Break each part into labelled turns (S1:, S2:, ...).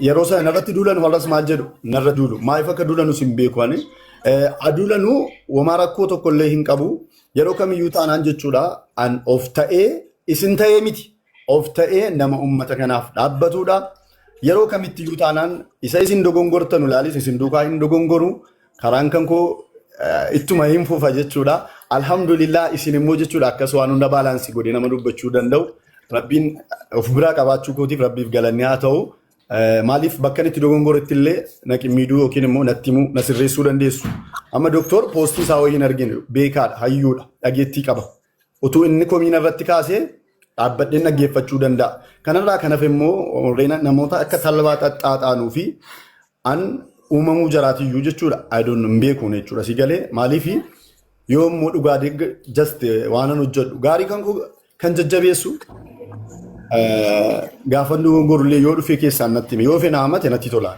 S1: Yeroo sana narratti duulan warras maal jedhu narra duulu. Maaliif akka duulanus hin beeku ani. Aduulanuu womaa rakkoo tokko illee hin qabu. Yeroo kamiyyuu taanaan jechuudha an of ta'ee isin ta'ee miti. Of ta'ee nama uummata kanaaf dhaabbatudha. Yeroo kamittiyyuu taanaan isa isin dogongortanu ilaalis isin duukaa hin dogongoru. Karaan kan koo ittuma hin fufa jechuudha. Alhamdulillah isin immoo jechuudha akkas waan hunda baalaansii godhee nama dubbachuu danda'u. Rabbiin of biraa qabaachuu kootiif Rabbiif galanni haa ta'u. Maaliif bakka inni itti dogongoretti illee na qimmiiduu yookiin immoo natti himuu na sirreessuu dandeessu. Amma doktor poostii isaa wayii hin argine beekaadha hayyuudha dhageettii qaba. Utuu inni komiina irratti kaasee dhaabbadheen dhaggeeffachuu danda'a. Kanarraa kan hafe immoo warreen namoota akka talbaa xaxxaaxaanuu fi an uumamuu jaraatiyyuu jechuudha. I don't know hin beekuun jechuudha. Si galee maaliif yoo immoo dhugaa just waan an hojjedhu gaarii kan koo kan jajjabeessu gaafa dogongorullee yoo dhufee keessaan natti hime yoo fena hamate natti tola.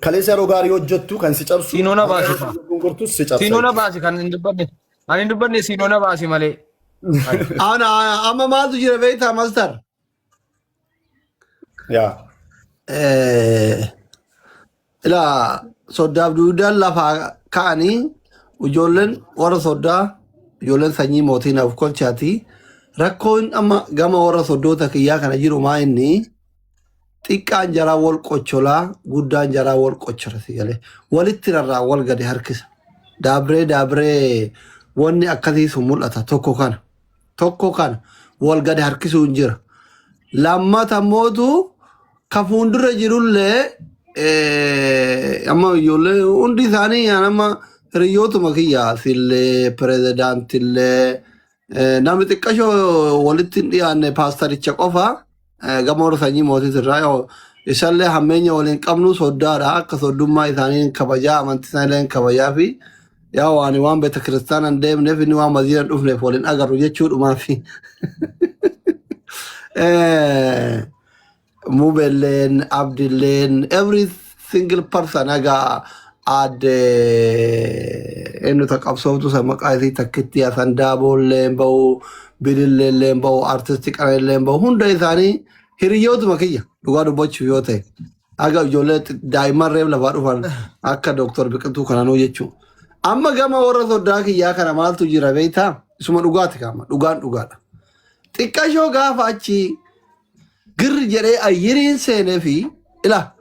S1: Kaleessa yeroo gaarii hojjettu kan si cabsu
S2: Siinoo na baasi fa.
S1: dogongortus si cabsa.
S2: Siinoo na baasi kan hin dubbanne. Ani hin dubbanne siinoo na baasi malee.
S3: Ana amma maaltu jira beektaa master?
S1: Yaa.
S3: Ilaa soddaaf duudaan lafaa ka'anii ijoolleen warra soddaa ijoolleen sanyii mootii naaf kolchaati. Rakkoon amma gama warra soddoota kiyyaa kana jiru maa inni xiqqaan jaraa wal qocholaa guddaan jaraa wal qochola si galee walitti rarraa wal gadi harkisa. Daabree daabree wanni akkasii sun mul'ata tokko kana. Tokko kana wal gadi harkisuun jira. Lammata mootu ka fuuldura jirullee amma ijoollee hundi isaanii amma hiriyootuma kiyya sillee pirezidaantillee namni xiqqashoo walitti hin dhiyaanne paastaricha qofa gama warra sanyii mootiitirraa yoo isallee hammeenya waliin qabnu soddaadha akka soddummaa isaanii kabajaa amantii isaanii kabajaa fi yaa waan waan beeta kiristaana hin deemneef inni waan maziira hin dhufneef waliin agarru jechuudhumaafi. Mubelleen, Abdilleen, every single person haga aadde eenyu ta qabsooftu san maqaa isii takkitti Hasan Daaboolleen bahu, Bililleelleen bahu, artisti Qananiilleen bahu hunda isaanii hiriyootuma kiyya dhugaa dubbachuuf yoo ta'e. Haga ijoollee daa'imman reef lafaa dhufan akka Dooktor Biqiltuu kananuu jechuudha. Amma gama warra soddaa kiyyaa kana maaltu jira beektaa? Isuma dhugaati kaama dhugaan dhugaadha. Xiqqashoo gaafa achi girri jedhee ayyiriin seenee fi ila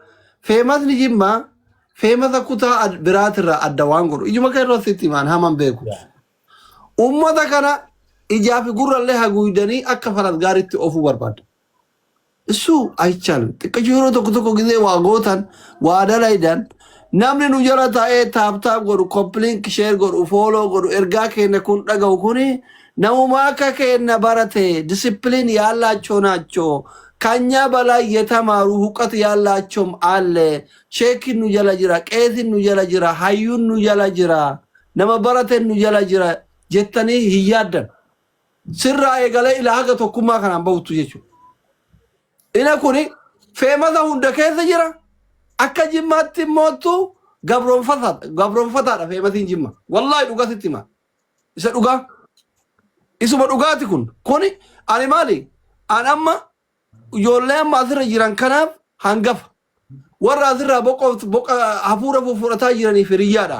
S3: feemasni jimmaa feemasa kutaa biraatirraa adda waan godhu ijuma kan irratti itti himaan haman beeku. Uummata kana ijaa fi gurrallee haguugdanii akka faras gaariitti oofuu barbaada. እሱ አይቻልም። xiqqashoo yeroo tokko tokko gisee waa gootan waa dalaydan namni nu jala taa'ee tap tap godhu copy link share godhu follow godhu ergaa keenya kun dhaga'u kuni namuma akka keenya barate ዲሲፕሊን ያላቸው ናቸው። ከኛ በላይ የተማሩ እውቀት ያላቸውም አለ። ሼኪን nu jala jira, qeesin nu jala jira, hayyuun nu jala jira, nama barateen nu jala jira jettanii hin yaaddan. Sirraa eegalee ilaa haga tokkummaa kanaan bahutu jechuudha. Ina kuni feemasa hunda keessa jira. Akka jimmaatti immootu gabroonfataadha feemasiin jimma. Wallaahi dhugaa sitti hima. Isa dhugaa. Isuma dhugaati kun. Kuni ani maali? An amma ijoollee amma asirra jiran kanaaf hangafa. Warra asirraa boqa hafuura fudhataa jiraniif hiriyyaadha.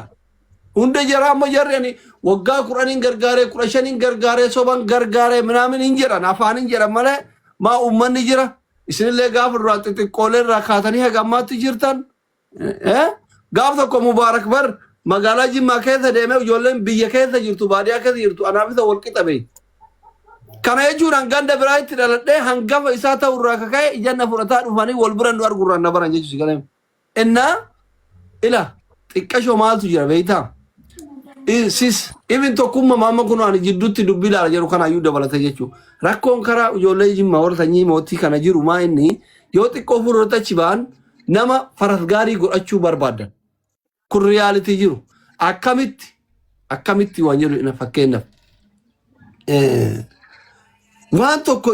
S3: Hunda jara amma jarri ani waggaa 10n gargaaree 15n gargaaree soban gargaaree minaamin hin jedhan afaan hin jedhan malee maa uummanni jira. Isinillee gaafa duraa xixiqqoolee irraa kaatanii haga ammaatti jirtan. Gaaf tokko Mubaarak bar magaalaa Jimmaa keessa deemee ijoolleen biyya keessa jirtu baadiyyaa keessa jirtu anaaf isa wal qixa beeyi. Kana jechuudhaan ganda biraa itti dhaladhee hangafa isaa ta'u irraa kaka'e ija na fudhataa dhufanii wal bira nu argurraan na baran jechuudha. Galee. Innaa ila xiqqashoo maaltu jira beektaa? Sis even tokkummaa maama kun ani jidduutti dubbii ilaala jedhu kanaayyuu dabalata jechuudha. Rakkoon karaa ijoollee Jimmaa warra sanyii mootii kana jiru maa inni yoo xiqqoo fuulduratti achi ba'an nama faras gaarii godhachuu barbaadan. Kun reality jiru. Akkamitti akkamitti waan jedhu ina fakkeenyaaf. Waan tokko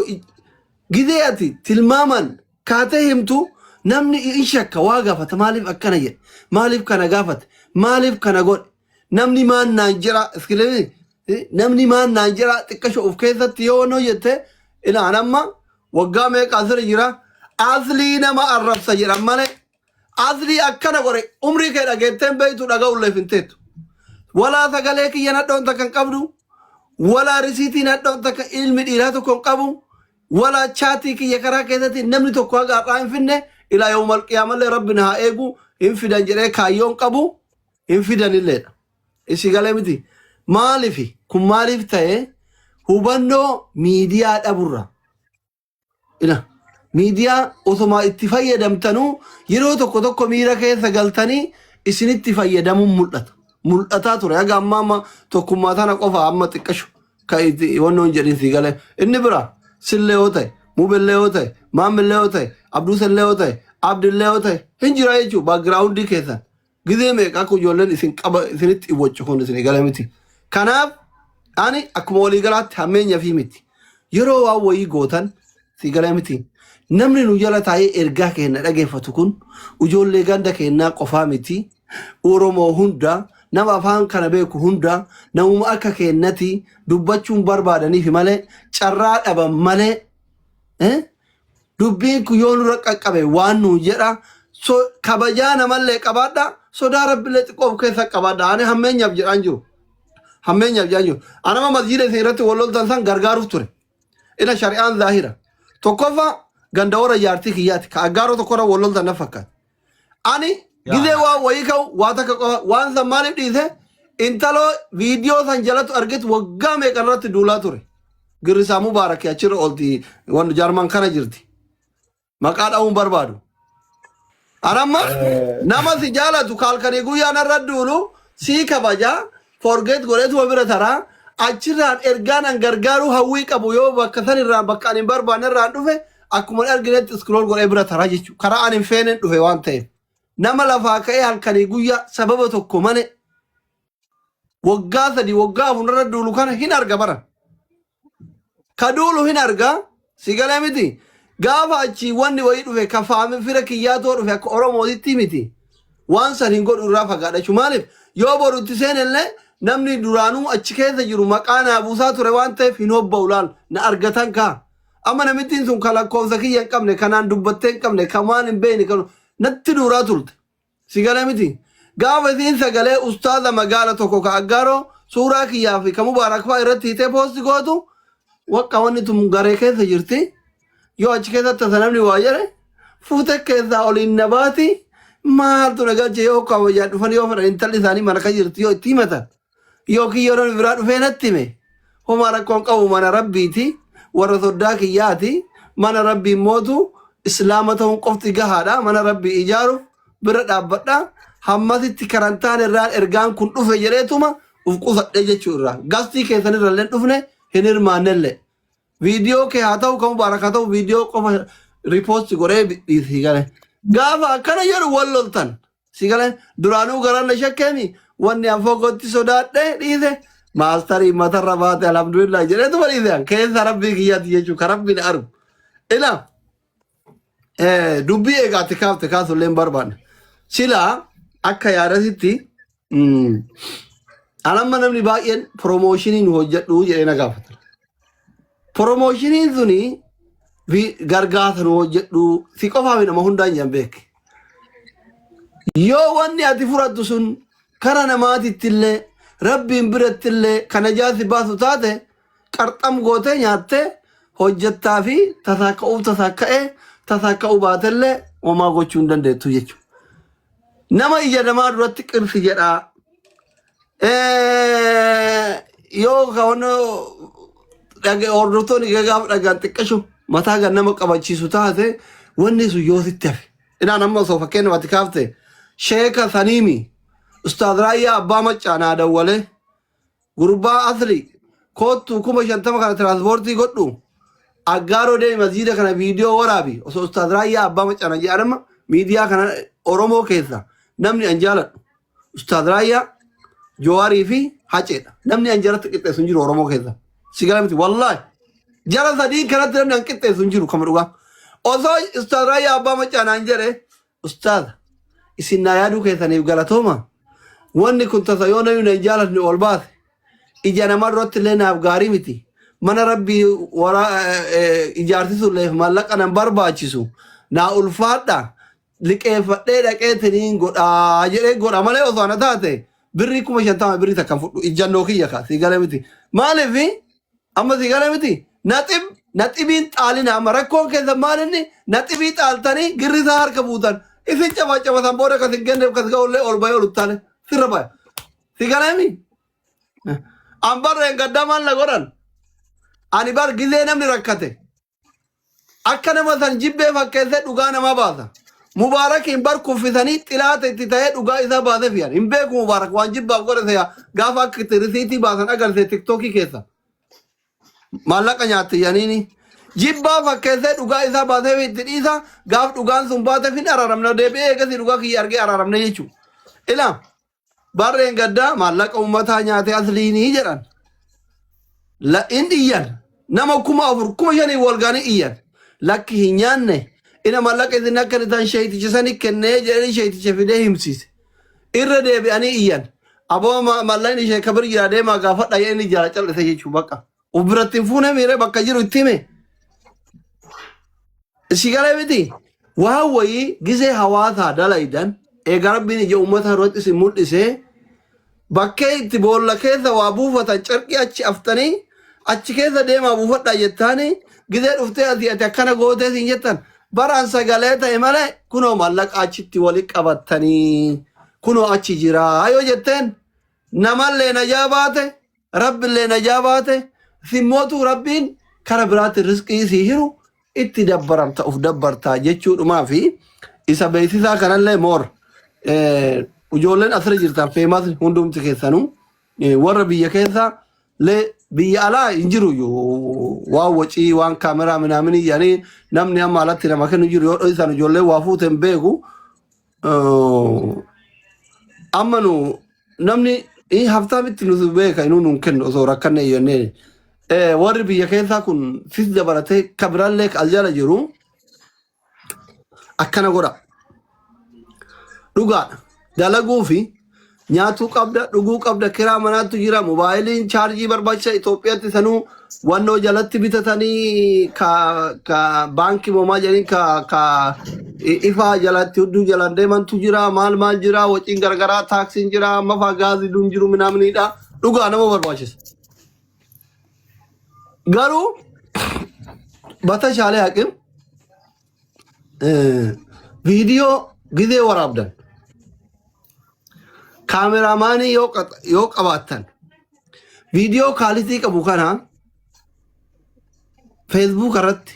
S3: gizee ati tilmaaman kaatee himtu namni in shakka waa gaafata maaliif akkana jedhe maaliif kana gaafate maaliif kana godhe namni maan naan jira iskilee namni maan naan jira xiqqasho of keessatti yoo noo jette ilaan amma waggaa meeqa asirra jira Aslii nama arrabsa jedhan malee aslii akkana godhe umrii kee dhageetteen beektu dhaga'ulleef hin teettu. Walaa sagalee kiyya nadhoon takka hin qabdu. Walaa risiitii nadhoon takka ilmi dhiiraa tokko hin qabu. Walaa chaatii kiyya karaa keessatti namni tokko haga har'aa hin finne ilaa yoomal qiyaamallee rabbi na haa eegu hin fidan jedhee kaayyoon qabu hin fidanilleedha. Isi galee miti. Maaliif kun maaliif ta'e hubannoo miidiyaa dhaburra. Ila miidiyaa osuma itti fayyadamtanuu yeroo tokko tokko miira keessa galtanii isinitti fayyadamuun mul'ata. Mul'ataa ture. Haga ammaa amma tokkummaa tana qofa amma xiqqashu kan itti wannoon jedhin si galee. Inni bira sillee yoo ta'e, mubellee yoo ta'e, maammillee yoo ta'e, abduusellee yoo ta'e, abdillee yoo ta'e hin jira jechuudha background keessan. Gizee meeqa akka ijoolleen isin qaba isinitti iwwaccu kun isin gala miti. Kanaaf ani akkuma waliigalaatti hammeenya fi miti. Yeroo waan wayii gootan si gala miti. Namni nu jala taa'ee ergaa keenya dhageeffatu kun ijoollee ganda keenyaa qofaa miti. Oromoo hunda nama afaan kana beeku hunda namuma akka keenyatti dubbachuun barbaadaniif malee carraa dhaban malee eh? Dubbiin kun yoo nurra qaqqabe waan nuun jedha. So, kabajaa namallee qabaadha. Sodaa rabbillee xiqqoo of keessa qabaadha. Ani hammeenyaaf jedhaan jiru. Hammeenyaaf jedhaan jiru. Anama masjiida isin irratti wal loltan san gargaaruuf ture. Ina shari'aan zaahira. Tokkoffaa ganda warra jaartii kiyyaati. Ka aggaaroo tokkorra wal loltan na fakkaata. Ani gizee waan wayii ka'u waa takka qofa waan san maaliif dhiise intaloo viidiyoo san jalatti argetu waggaa meeqa irratti duulaa ture. Girrisaa Mubaarak achirra oolti wanni Jaarman kana jirti. Maqaa dha'uun barbaadu. Anamma nama si jaalatu kaalkanii guyyaa narra duulu sii kabaja forget godheetuma bira taraa achirraan ergaan an gargaaruu hawwii qabu yoo bakka san irraan bakka ani hin barbaanne irraan dhufe akkuma hin arginetti scroll godhee bira taraa jechuudha. Karaa ani hin feeneen dhufe waan ta'eef. Nama lafaa ka'ee halkanii guyyaa sababa tokko malee waggaa 3 waggaa 4 irra duulu kana hin arga bara. Ka duulu hin arga si galee miti. Gaafa achii wanni wayii dhufe ka faami fira kiyyaatoo dhufe akka Oromootitti miti. Waan san hin godhu irraa fagaadha jechuudha. Maaliif yoo boru itti seenellee namni duraanuu achi keessa jiru maqaa naa buusaa ture waan ta'eef hin hobba'u laal na argatan kaa. Amma namittiin sun ka lakkoofsa kiyya hin qabne kanaan dubbattee hin qabne kan waan hin beekne kan natti duuraa turte. Si galee miti. Gaafa isiin sagalee ustaaza magaala tokko ka aggaaroo suuraa kiyyaa fi ka mubaarak fa'aa irratti hiitee poosti gootu waqqa wanni tun garee keessa jirti. Yoo achi keessatti tasa namni waa jedhe fuute keessaa oliin na baati maaltu na galche yoo kabajaan dhufan yoo fedhan intalli isaanii mana kan jirti yoo itti himatan. Yookiin yeroo inni biraa dhufee natti hime homaa rakkoon qabu mana rabbiiti warra soddaa kiyyaati mana rabbii mootu islaama ta'uun qofti gahaadha mana rabbii ijaaruuf bira dhaabbadha hammasitti karantaan irraan ergaan kun dhufe jedheetuma uf qusadhe jechuu irraa gastii keessan irra illee dhufne hin hirmaannellee Viidiyoo kee haa ta'u kan mubaarak haa ta'u viidiyoo qofa riipoosti godhee dhiisi gale. Gaafa akkana jedhu wal loltan. Si gale duraanuu garaan na shakkeemi wanni an fogotti sodaadhe dhiise maastarii matarra baate alhamdulillah jedheetuma dhiise an keessa rabbii kiyyaati jechuun kan rabbiin argu. Ila dubbii eegaatti kaafte kaasullee hin barbaanne. Silaa akka yaadasitti Anamma namni baay'een piroomooshinii nu hojjedhu jedhee na gaafata. Piroomoshiniin suni gargaarsa nu hojjedhu si qofaaf nama hundaan jedhan beek. Yoo wanni ati fudhattu sun kara namaatitti illee rabbiin biratti illee kan ajaa'si baasu taate qarxam gootee nyaattee hojjettaa fi tasaaka'uuf tasaaka'ee tasaaka'uu baatellee homaa gochuu hin dandeettu jechuudha. Nama ija namaa duratti qirsi jedhaa. Yoo kawanoo hordoftoonni gaafa dhagaan xiqqashu mataa gan nama qabachiisu taate wanni sun yoo sitti hafe. Inaan amma osoo fakkeenya ati kaafte sheeka saniimi ustaaz Raayyaa Abbaa Maccaa naa dawwalee Gurbaa asli koottu 50,000 kana tiraanspoortii godhu aggaaroo deemi masjiida kana viidiyoo waraabi osoo ustaaz Raayyaa Abbaa Maccaa jedhan amma miidiyaa kana Oromoo keessa namni an jaaladhu ustaaz Raayyaa Jawaarii fi Haceedha. Namni an jaratti qixxeessu hin jiru Oromoo keessa. Si gala miti wallaahi. Jara sadiin kanatti namni an qixxeessu hin jiru kama dhugaa. Osoo ustaaz Raayyaa Abbaa Maccaa naan jedhe Ustaaza, isin naa yaaduu keessaniif galatooma. Wanni kun tasa yoo namni na hin jaalatne ol baase ija namaa duratti illee naaf gaarii miti. Mana rabbii waraa ijaarsisuulleef maallaqa nan barbaachisu. Naa ulfaadha liqeeffadhee dhaqeetiniin godhaa jedhee godha malee osoo ana taate birrii 50,000 birrii takka hin fudhu. Ijjannoo kiyya kaa sii galee miti. Maaliif amma sii galee miti naxib naxibiin xaalina amma rakkoon keessan maal inni naxibii xaaltanii girrisaa harka buutan isin cabacabatan booda kas hin kenneef kas ga'ullee ol bahee ol uttaale sirra baya. Sii galee miti. An barreen gaddaa maal na godhan? Ani bar gizee namni rakkate akka nama san jibbee fakkeessee dhugaa namaa baasa. Mubaarakiin bar kuffisanii xilaata itti ta'ee dhugaa isaa baasee fiyan. Hin beeku Mubaarak waan jibbaaf godhe se'a gaafa akka itti risiitii baasan agarsiise tiktookii keessa. Maallaqa nyaatte yaniini. Jibbaa fakkeessee dhugaa isaa baasee itti dhiisa gaaf dhugaan sun baateef hin araaramne deebi'ee eegasii dhugaa kiyya argee araaramne jechuudha. Ilaa Barreen gaddaa maallaqa uummataa nyaate asliinii jedhan. In iyyan nama 4,000 5,000 wal ga'anii iyyan. Lakki hin nyaanne ina maallaqa isin akka tan sheeyticha sani kennee jedhanii sheeyticha fidee himsiise. Irra deebi'anii iyyan. Aboo maallaqni ishee kabir jira deemaa gaafadha jedhanii jala cal'ise jechuu bakka. Of biratti hin fuune miiree bakka jiru itti hime. Si galee miti waan wayii gizee hawaasaa dalaydan eega rabbiin ija uummata irratti isin mul'isee bakkee itti boolla keessa waa buufatan carqii achi aftanii achi keessa deemaa buufadhaa jettaanii gizee dhuftee asii ati akkana gootee siin jettan baraan sagalee ta'e malee kunoo maallaqa achitti wali qabattanii kunoo achi jiraa yoo jetteen namallee najaa baate Rabbillee najaa baate simmootuu rabbiin kara biraatti rizqii sii hiru itti dabbaramta uf dabbartaa jechuudhumaa fi isa beeksisaa kanallee moor ijoolleen asirra jirtan feemas hundumti keessanuu warra biyya keessa lee biyya alaa hin jiru iyyuu waan wacii waan kaameraa minaaminii jedhanii namni amma alatti nama kennu jiru yoo dho'isan ijoolleen waa fuute hin beeku. Amma nu namni haftaamitti nu beeka inuu nuun kennu osoo rakkanne jennee warri biyya keessaa kun sis dabalatee ka biraallee ka as jala jiru akkana godha. Dhugaadha. Dalaguu fi nyaatuu qabda, dhuguu qabda, kiraa manaatu jira, mobaayiliin chaarjii barbaachisa Itoophiyaatti sanuu wannoo jalatti bitatanii ka ka baankii moomaa jedhanii ka ka ifaa jalatti hudduu jalaan deemantu jira, maal maal jira, waciin garagaraa taaksiin jira, mafaa gaazii duun jiru minaaminiidha. Dhugaa nama barbaachisa. Garuu batashaalee haqim viidiyoo gizee waraabdan kaameraamaanii yoo yoo qabaattan viidiyoo kaalitii qabu kana feesbuuk irratti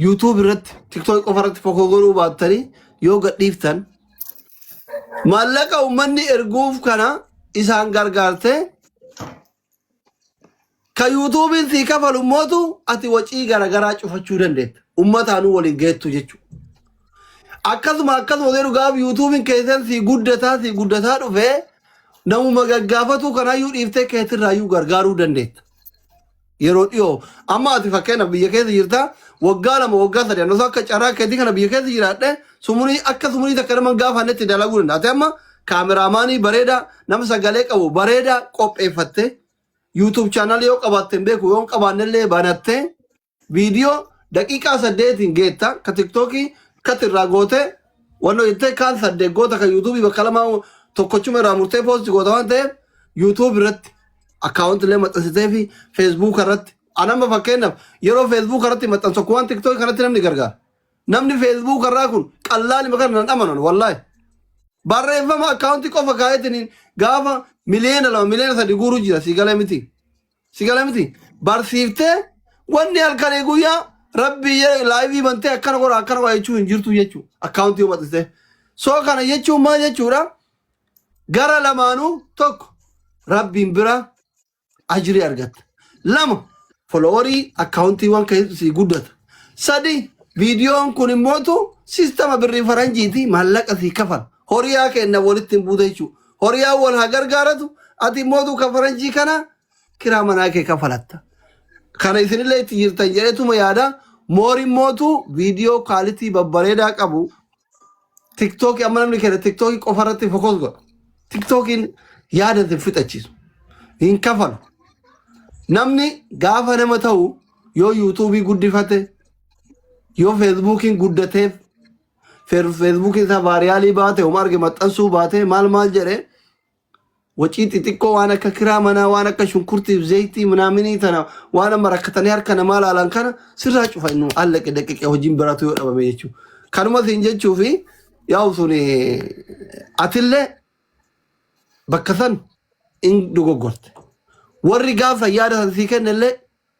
S3: yuutuub irratti tiktook qofa irratti fokoo godhuu baattanii yoo gadhiiftan maallaqa uummanni erguuf kana isaan gargaarte Ka yuutuubiin sii kafalu mootu ati wacii garagaraa cufachuu dandeetta. Ummataanuu waliin geettu jechuudha. Akkasuma akkasuma jedhu gaaf yuutuubiin keessan sii guddataa sii guddataa dhufee namuma gaggaafatuu kanaayyuu dhiiftee keetirraayyuu gargaaruu dandeetta. Yeroo dhiyoo amma ati fakkeenyaaf biyya keessa jirta waggaa 2 waggaa 3 osoo akka carraa keetii kana biyya keessa jiraadhe sumurii akka sumurii takka nama gaafannetti dalaguu danda'a. Ati amma kaameraamaanii bareedaa nama sagalee qabu bareedaa qopheeffattee YouTube channel yoo qabaatte hin beeku yoo hin qabaanne illee banattee viidiyoo daqiiqaa 8n geetta ka tiktookii kat irraa goote wannoo jettee kaan 8 goota ka yuutuubii bakka lamaa tokkochuma irraa murtee poosti goota waan ta'eef yuutuub irratti akkaawunti illee maxxansitee fi feesbuuka irratti anamma fakkeenyaaf yeroo feesbuuka irratti maxxansu akka waan tiktookii kanatti namni gargaara. Namni feesbuuka irraa kun qallaalima kana nan amanan wallaahi. Barreeffama akkaawuntii qofa kaa'eetiin gaafa 2 miliyoona 3 miliyoona guuruu jira sii galee miti. Si gala miti. Barsiiftee wanni halkanii guyyaa rabbii jedhe laayivii bantee akkana godha akkana godha jechuun hin jirtu jechuudha. Akkaawuntii yoo maxxansite. So kana jechuun maal jechuudha? Gara lamaanuu tokko rabbiin bira ajrii argatta. Lama foloowarii akkaawuntiiwwan keessatti sii guddata. Sadi viidiyoon kun immootu siistama birrii faranjiiti maallaqa sii kafala. Horiyaa kenna walitti hin buute jechuudha. Horiyaa wal haa gargaaratu ati immootu ka faranjii kana kiraa manaa kee kafalatta. Kana isinillee itti jirtan jedheetuma yaada. Mooriin mootu viidiyoo kaalitii babbareedaa qabu. Tiktookii amma namni kenna tiktookii qofa irratti fokoos godha. Tiktookiin yaada isin fixachiisu. Hin kafalu. Namni gaafa nama ta'u yoo yuutuubii guddifate yoo feesbuukiin guddateef Feesbuukii isaa vaariyaalii baate, homa arge maxxansuu baate, maal maal jedhe, wacii xixiqqoo waan akka kiraa manaa, waan akka shunkurtiif zayitii minaaminii tana, waan amma rakkatanii harka namaa laalan kana sirraa cufa. Inni allaqe daqiiqee hojiin biraatu yoo dhabame jechuudha. Kanuma siin jechuu fi yaa'u sun atillee bakka san in dogoggorte. Warri gaafa yaada san sii kennellee,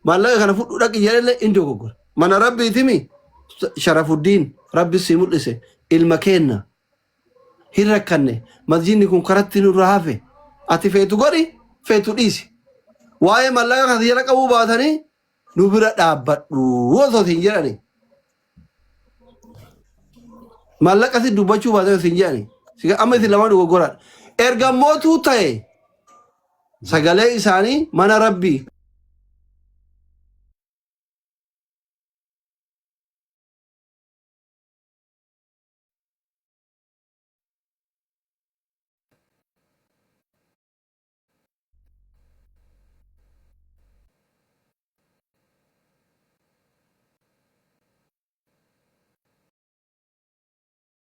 S3: maallaqa kana fudhu dhaqi jedhellee, in dogoggore. Mana rabbiitimi Sharafuddiin rabbi sii mul'ise, ilma keenna hin rakkanne, masjidni kun karatti nurra hafe, ati feetu godhi feetu dhiisi. Waa'ee maallaqa kana jala qabuu baatanii nu bira dhaabbadhu osoo siin jedhani. Maallaqa si dubbachuu baatanii siin jedhani. Amma isin lamaan dogoggoraadha. Ergamootuu ta'e sagalee isaanii mana rabbii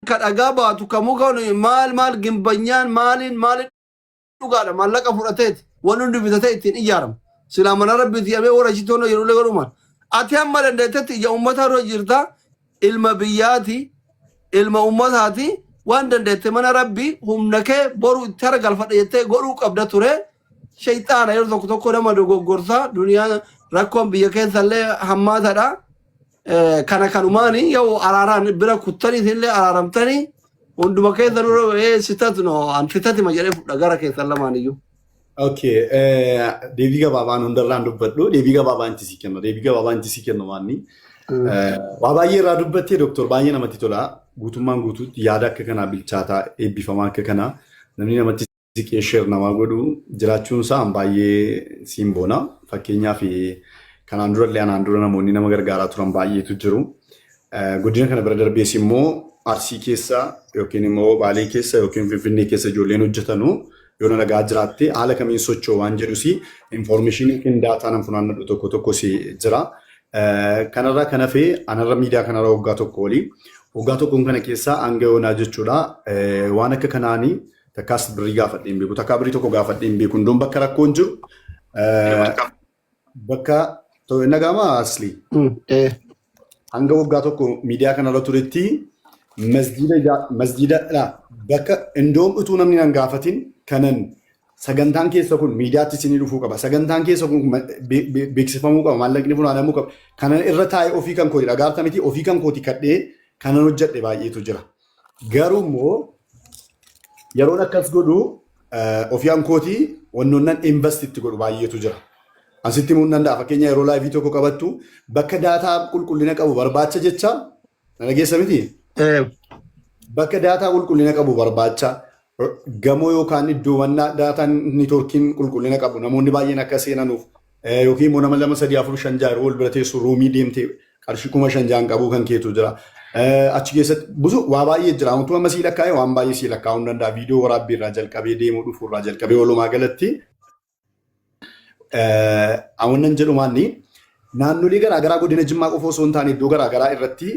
S3: ka dhagaa baatu, ka muka maal maal gimbanyaan maaliin maaliin dhugaadha, maallaqa fudhateeti waan hundi bitatee ittiin ijaarama. Silaa mana rabbiiti jedhamee warra achitti honnoo jedhullee godhuma. Ati hamma dandeettetti ija uummataa dura jirta, ilma biyyaati, ilma uummataati, waan dandeette mana rabbii humna kee boru itti hara galfadha jettee godhuu qabda ture. Shayxaana yeroo tokko tokko nama dogoggorsa, duniyaa rakkoon biyya keessallee hammaatadha. Kana kanumaani yoo araaraan bira kuttanii isinillee araaramtanii hunduma keessa dura sitat no an sitatima jedhee fudha gara keessan lamaan iyyuu.
S1: Okay, deebii gabaabaan hundarraan dubbadhu. Deebii gabaabaan itti sii kenna. Deebii gabaabaan itti sii kenna waanni. Waa baay'ee irraa dubbattee doktor, baay'ee namatti tola. Guutummaan guutuutti yaada akka kanaa bilchaataa eebbifamaa akka kanaa namni namatti siqee share namaa godhu jiraachuun isaa baay'ee siin boona. Fakkeenyaaf kanaan durallee anaan dura namoonni nama gargaaraa turan baay'eetu jiru. Godina kana bira darbees immoo Arsii keessa yookiin immoo Baalee keessa yookiin Finfinnee keessa ijoolleen hojjetanu yoo na dhagaa jiraatte, haala kamiin socho'u waan jedhus information yookiin data nan funaannadhu tokko tokkos jira. Kanarraa kan hafe anarra miidiyaa kanarra waggaa tokko olii. Waggaa tokkoon kana keessa hanga yoonaa jechuudha. Waan akka kanaanii takkaas birrii gaafadhee hin beeku. Takkaa birrii tokko gaafadhee hin beeku. Indoon bakka rakkoon jiru bakka nagaama asli. Hanga waggaa tokko miidiyaa kanarra turetti masjiida bakka indoom utuu namni nan gaafatin kanan sagantaan keessa kun miidiyaatti isinii dhufuu qaba. Sagantaan keessa kun beeksifamuu qaba. Maallaqni funaanamuu qaba. Kanan irra taa'ee ofii kan kooti dhagaarta miti, ofii kan kooti kadhee kanan hojjedhe baay'eetu jira. Garuu immoo yeroon akkas godhu ofii kan kooti wannoonnan invest itti godhu baay'eetu jira. Asitti himuu hin danda'a. Fakkeenya yeroo live tokko qabattu bakka data qulqullina qabu barbaacha jecha, na dhageessa miti? Bakka data qulqullina qabu barbaacha gamoo yookaan iddoowwan data networkiin qulqullina qabu namoonni baay'een akka seenanuuf, yookiin immoo nama lama, sadii, afur, shan, ja'a yeroo wal bira teessu room deemtee qarshii 5,000 ja'an qabuu kan keetu jira. Achi keessatti busu waa baay'ee jira. Wantu amma sii lakkaa'e waan baay'ee sii lakkaa'uu hin danda'a. Viidiyoo waraabbii irraa jalqabee, deemuu dhufuu irraa jalqabee, walumaa galatti Awwannan jedhu maanni naannolee garaagaraa godina Jimmaa qofa osoo hin taane iddoo garaagaraa irratti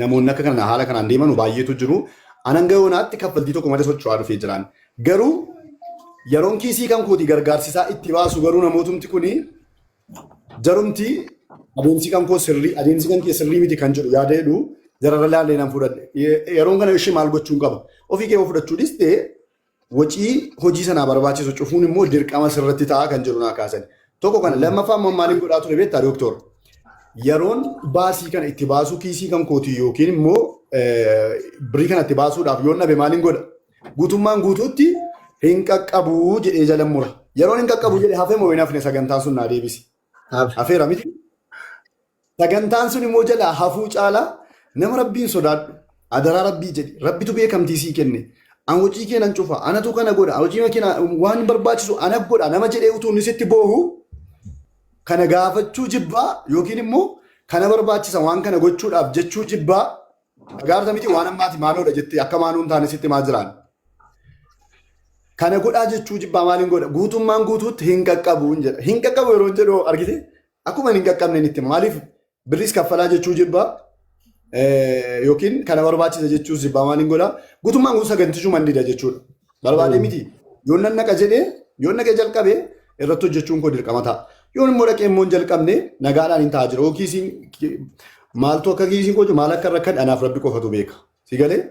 S1: namoonni akka kana haala kanaan deeman baay'eetu jiru. Anan gayoonaatti kaffaltii tokko malee socho'aa dhufee jiraan. Garuu yeroon kiisii kan kooti gargaarsisaa itti baasu garuu namootumti kuni jarumti adeemsi kan koo sirrii, adeemsi kan kee sirrii miti kan jedhu yaada jedhu jararra laalee nan fudhadhe. Yeroon kana ishee maal gochuun qaba? Ofii kee yoo fudhachuu dhiste wacii hojii sanaa barbaachisu cufuun immoo dirqama sirratti ta'a kan jedhu naa kaasan. Tokko kana, lammaffaa immoo maaliin godhaa ture beektaa dooktor? Yeroon baasii kana itti baasuu kiisii kan kootii yookiin immoo birrii kana itti baasuudhaaf yoon dhabe maaliin godha? Guutummaan guutuutti hin qaqqabuu jedhee jala mura. Yeroon hin qaqqabu jedhe hafee moo hin hafne sagantaan sun, naa deebisi? Hafeera miti? Sagantaan sun immoo jalaa hafuu caalaa nama rabbiin sodaadhu. Adaraa rabbii jedhi. Rabbitu beekamtii sii kenne. An hojii kee nan cufa. Anatu kana godha. Hojii makiinaa waan barbaachisu ana godha. Nama jedhee utuu inni sitti boohu kana gaafachuu jibbaa yookiin immoo kana barbaachisa waan kana gochuudhaaf jechuu jibbaa. Gaarta miti, waan ammaati maaloodha jettee akka maanuu hin taane sitti maa jiraan. Kana godhaa jechuu jibbaa maaliin godha? Guutummaan guutuutti hin qaqqabu hin jedha. Hin qaqqabu yeroo hin jedhu argite, akkuma hin qaqqabne itti hima. Maaliif birriis kaffalaa jechuu jibbaa. Yookiin kana barbaachisa jechuus jibbaa maal hin godha. Guutummaan guutuu sagantichuma hin dida jechuudha. Barbaadee miti. Yoon nan naqa jedhee yoon naqee jalqabe irratti hojjechuun koo dirqama ta'a. Yoon immoo dhaqee immoo hin jalqabne nagaadhaan hin ta'a jira. Yoo kiisiin maaltu akka kiisiin koo jiru maal akka rakkadhe anaaf rabbi qofatu beeka. Si galee?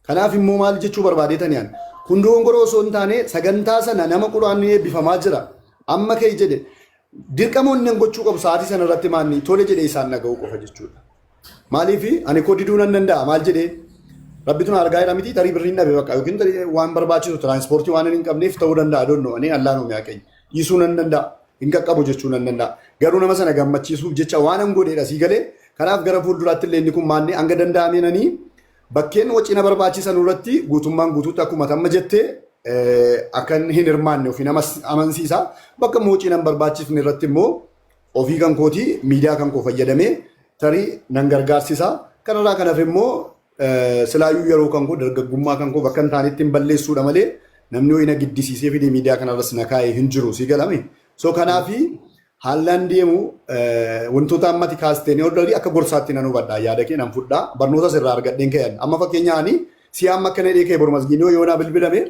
S1: Kanaaf immoo maal jechuu barbaadee ani kun dogongora osoo hin taane sagantaa sana nama quraanni eebbifamaa jira. Amma ka'e jedhe dirqama inni gochuu qabu sa'aatii sana irratti maanni tole jedhee isaan dhaga'uu qofa jechuudha. Maaliif ani koo diduu nan danda'a maal jedhee rabbitu na argaa jira miti tarii birriin dhabe bakka yookiin tarii waan barbaachisu tiraanspoortii waan hin qabneef ta'uu danda'a donno ani allaan oomiyaa keenya dhiisuu nan danda'a hin qaqqabu jechuu nan danda'a garuu nama sana gammachiisuuf jecha waan an godheedha sii galee kanaaf gara fuulduraatti illee inni kun maanni hanga danda'ameenanii bakkeen wacina barbaachisan irratti guutummaan guutuutti akkuma tamma jettee akka hin hirmaanne ofii nama amansiisa bakka immoo wacina hin barbaachifne irratti immoo ofii kan kootii miidiyaa kan koo fayyadamee tarii nan gargaarsisa. Kanarraa kan hafe immoo silaayyuu yeroo kan koo dargaggummaa kan koo bakka hin taanetti hin balleessuudha malee namni ho'i na giddisiisee fidee miidiyaa kanarras na kaa'ee hin jiru si galame. So kanaafi haallaan deemu wantoota ammati kaasteen already akka gorsaatti nan hubadha yaada kee nan fudhaa barnoota sirraa argadheen ka'an amma fakkeenyaa ani si amma akkana jedhee ka'e boru masgiinoo yoo naa bilbilame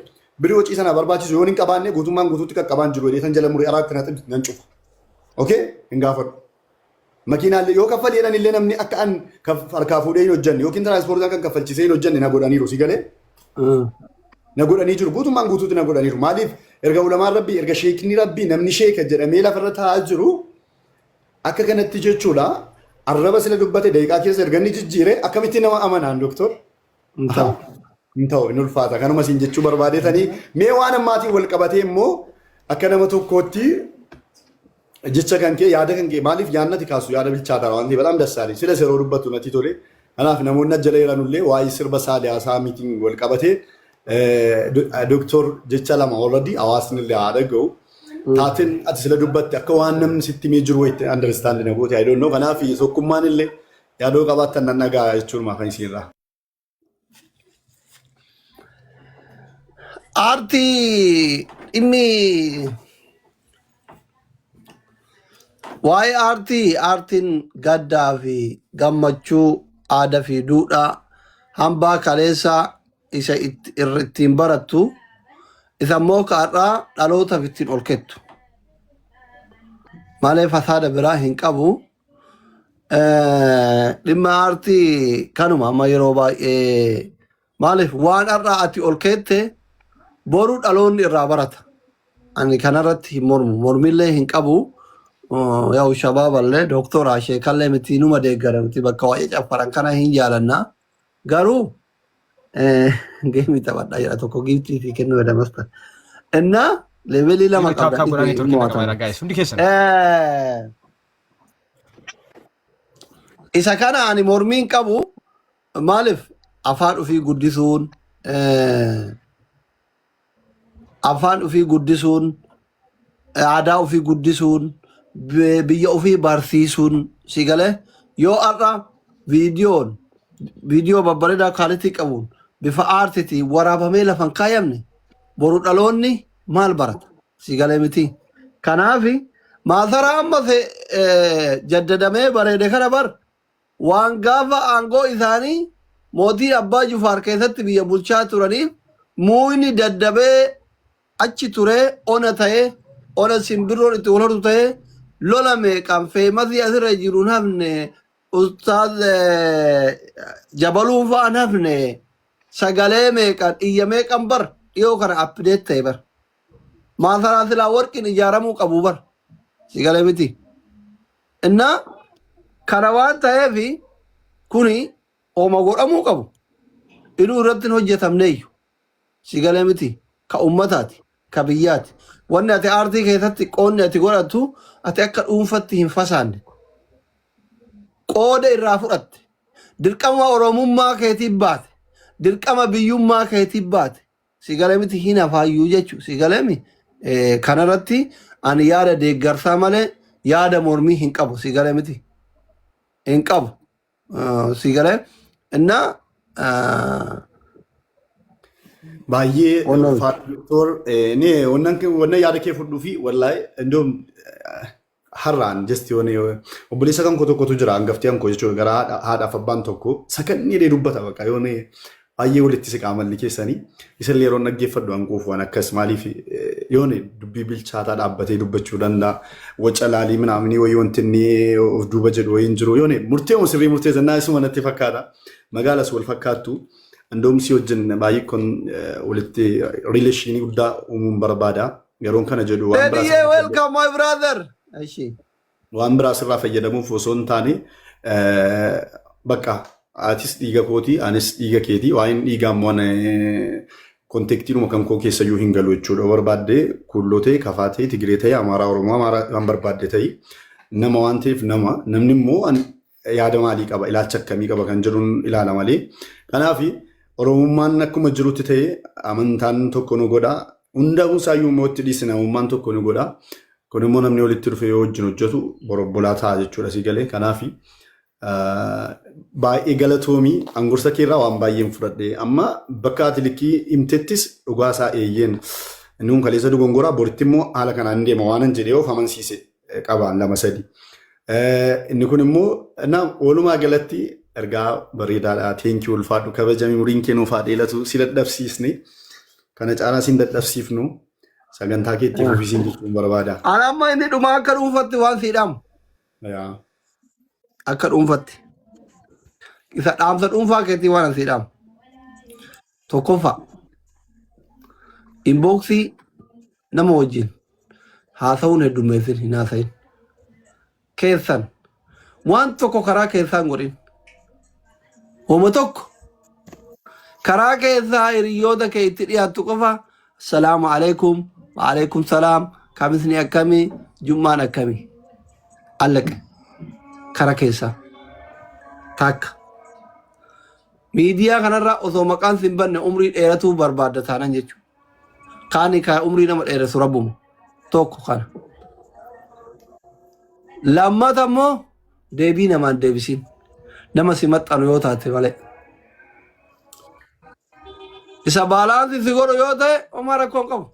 S1: birii hojii sana barbaachisu yoo hin qabaanne guutummaan guutuutti qaqqabaan jiru jedhee san jala muree araatti nan cufa. Okay? Hin gaafadhu. Makiinaallee yoo kaffali jedhan illee namni akka an harkaa fuudhee hin hojjanne yookiin tiraanspoortii akka kaffalchisee hin hojjanne na godhaniiru si galee. Na godhanii jiru guutummaan guutuutti na godhaniiru. Maaliif erga ulamaan rabbii erga sheekni rabbii namni sheeka jedhamee lafarra taa'aa jiru akka kanatti jechuudha. Arraba sila dubbate daqiiqaa keessa erga inni jijjiire akkamitti nama amanaan doktor?
S3: Hin ta'u.
S1: Hin ta'u hin ulfaata. Kanuma siin jechuu barbaadetanii mee waan ammaatiin wal qabatee immoo akka nama tokkootti jecha kan kee yaada kan kee maaliif yaadnati kaasu yaada bilchaataa waan ta'eef በጣም ደስ አለኝ. Sila yeroo dubbattu natti tole. Kanaaf namoonni as jala jiranullee waa'ee sirba saaliyaasaa miitiin wal qabatee doktor jecha lama already hawaasni illee haa dhaga'u. Taateen ati sila dubbatte akka waan namni sitti himee jiru wayitti understand na goote I don't know. Kanaaf tokkummaan illee yaadoo qabaattan nan dhagaa jechuun maafan isiirraa.
S3: Aartii dhimmi waa'ee aartii aartiin gaddaa fi gammachuu aadaa fi duudhaa hambaa kaleessaa isa ittiin barattu isa immoo kaarraa dhalootaaf ittiin ol kettu malee fasaada biraa hin qabu. Dhimma aartii kanuma amma yeroo baay'ee maaliif waan har'aa ati ol keette boruu dhaloonni irraa barata. Ani kanarratti hin mormu. Mormillee hin qabu. Yaa'u shabaaballee dooktora sheekallee miti numa deeggara miti bakka waa'ee caffaran kana hin jaalanna. Garuu geemii taphadhaa jira tokko giiftii fi kennuu jedhamasta. Innaa levelii lama
S2: Tap
S3: qabda
S2: tap godhaa
S3: dhibee
S2: neetworkiin
S3: mo'atama.
S2: dhaqabaadha guys. Hundi keessan.
S3: Isa kana ani mormiin qabu maaliif afaan ofii guddisuun afaan ofii guddisuun aadaa ofii guddisuun biyya ofii barsiisuun si galee yoo har'a viidiyoon viidiyoo babbareedaa quality qabuun bifa aartiitiin waraabamee lafan kaayamne boru dhaloonni maal barata si galee miti. Kanaaf maasaraa amma jaddadamee bareede kana bar waan gaafa aangoo isaanii mootii abbaa Jufaar keessatti biyya bulchaa turaniif muuyni daddabee achi turee ona ta'ee ona simbirroon itti wal hortu ta'ee lola meeqaan feemasii asirra jiru hin hafne ustaaz jabaluun fa'aa hin hafne sagalee meeqaan iyya meeqaan bar dhiyoo kana update ta'e bar maasaraa silaa warqiin ijaaramuu qabu bar sagalee miti. Innaa kana waan ta'eef kuni ooma godhamuu qabu. Inuu irratti hin hojjetamneeyyu. Sigalee miti. Ka ummataati. Ka biyyaati. Wanni ati aartii keessatti qoonni ati godhattu ati akka dhuunfatti hin fasaanne. Qooda irraa fudhatte. Dirqama Oromummaa keetiif baate. Dirqama biyyummaa keetiif baate. Sigalee miti hin hafaayyuu jechuudha. Sigalee mi kanarratti ani yaada deeggarsaa malee yaada mormii hin qabu. Sigalee miti. Hin qabu. Sigalee. Innaa
S1: Baay'ee
S3: Onnaan.
S1: Ulfaadhu doktor. Inni wannan yaada kee fudhuu fi wallaahi እንደውም Har'aan just yoon obboleessa kan koo tokkotu jira, hangaftii kan koo jechuudha, gara haadhaaf abbaan tokko sakannii dee dubbata. Bakka yoon baay'ee walitti siqaa malli keessanii isallee yeroo dhaggeeffadhu hanquuf waan akkas maaliif yoon dubbii bilchaataa dhaabbatee dubbachuu danda'a. Waca laalii minaaminii wayii wanti inni of duuba jedhu wayii hin jiru. Yoon murtee sirrii murteessannaa isuma natti fakkaata. Magaalas wal fakkaattu. Andoomsii wajjin baay'ee kun walitti relationii guddaa uumuun barbaada. Yeroon kana jedhu waan biraa
S3: Teddyye, welcome, my brother. Ishi.
S1: Waan biraa sirraa fayyadamuuf osoo hin taane, bakka atis dhiiga kootii, anis dhiiga keetii, waa'een dhiigaa immoo contextiinuma kan koo keessayyuu hin galu jechuudha. Barbaadde Kuulloo ta'e, Kafaa ta'e, Tigiree ta'e, Amaaraa, Oromoo, Amaaraa waan barbaadde ta'e, nama waan ta'eef nama namni immoo yaada maalii qaba, ilaalcha akkamii qaba kan jedhuun ilaala malee. Kanaaf Oromummaan akkuma jirutti ta'e, amantaan tokko nu godha. Hunda isaayyuu immoo itti dhiisne, namummaan tokko nu godha. Kun immoo namni walitti dhufe yoo wajjin hojjetu borobbolaa ta'a jechuudha si galee. Kanaaf baay'ee galatoomii, angursa keerraa waan baay'een fudhadhe. Amma bakka ati likkii himtettis dhugaasaa eeyyeen inni kun kaleessa dogongoraa, boritti immoo haala kanaan deema waan jedhee of amansiise qabaan lama sadi. Inni kun immoo walumaa galatti ergaa bareedaadha. Thank you, ulfaadhu, kabajamii, umriin kee nuuf haa dheeratu. Si dadhabsiisne, kana caalaa sin dadhabsiifnu, sagantaa keetti fufisiin jechuun barbaada.
S3: Ana amma inni dhuma akka dhuunfatti waan sii dhaamu. Akka dhuunfatti. Isa dhaamsa dhuunfaa keetii waan asii dhaamu. Tokkoffaa, inboxii nama wajjin haasa'uun heddummeessin, hin haasa'in. Keessan waan tokko karaa keessaan godhin. Homa tokko karaa keessaa hiriyoota kee itti dhiyaattu qofa, "Salaamu alaikum, waalaikum salaam, kamisni akkamii, jummaan akkamii," allaqe karaa keessaa takka. Miidiyaa kanarraa osoo maqaan sin banne umrii dheeratuu barbaadda taanan jechuudha. Kaani kaa umrii nama dheeressu rabbuma. Tokko kana. Lammata immoo deebii namaan deebisiin. Nama si maxxanu yoo taate malee. Isa balance si godhu yoo ta'e homaa rakkoo hin qabu.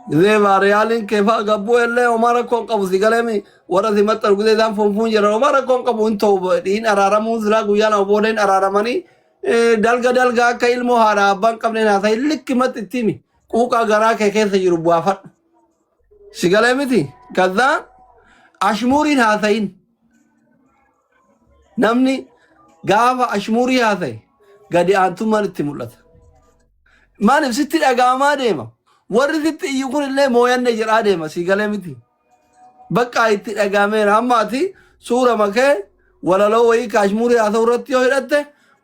S3: Gizee vaariyaaliin keefaa gabbuu illee homaa rakkoo hin qabu, si galeemi warra si maxxanu gizee isaan funfuun jedhan homaa rakkoo hin qabu, hin ta'u dhiin araaramuun silaa guyyaa 2 booda hin araaramanii. Dalga dalga akka ilmoo haadha abbaan qabneen haasa'i, likki matti itti himi, quuqaa garaa kee keessa jiru bu'aafadhu, si galee miti. Kazaa ashmuuriin haasayin. Namni gaafa ashmuurii haasaye gadi aantummaan itti mul'ata. Maaliif sitti dhaga'amaa deema? Warri sitti iyyu kun illee mooyanne jedhaa deema, si galee miti. Bakka itti dhaga'ameera. Amma ati suura makee walaloo wayii kaashmuurii haasa'u irratti yoo hidhatte,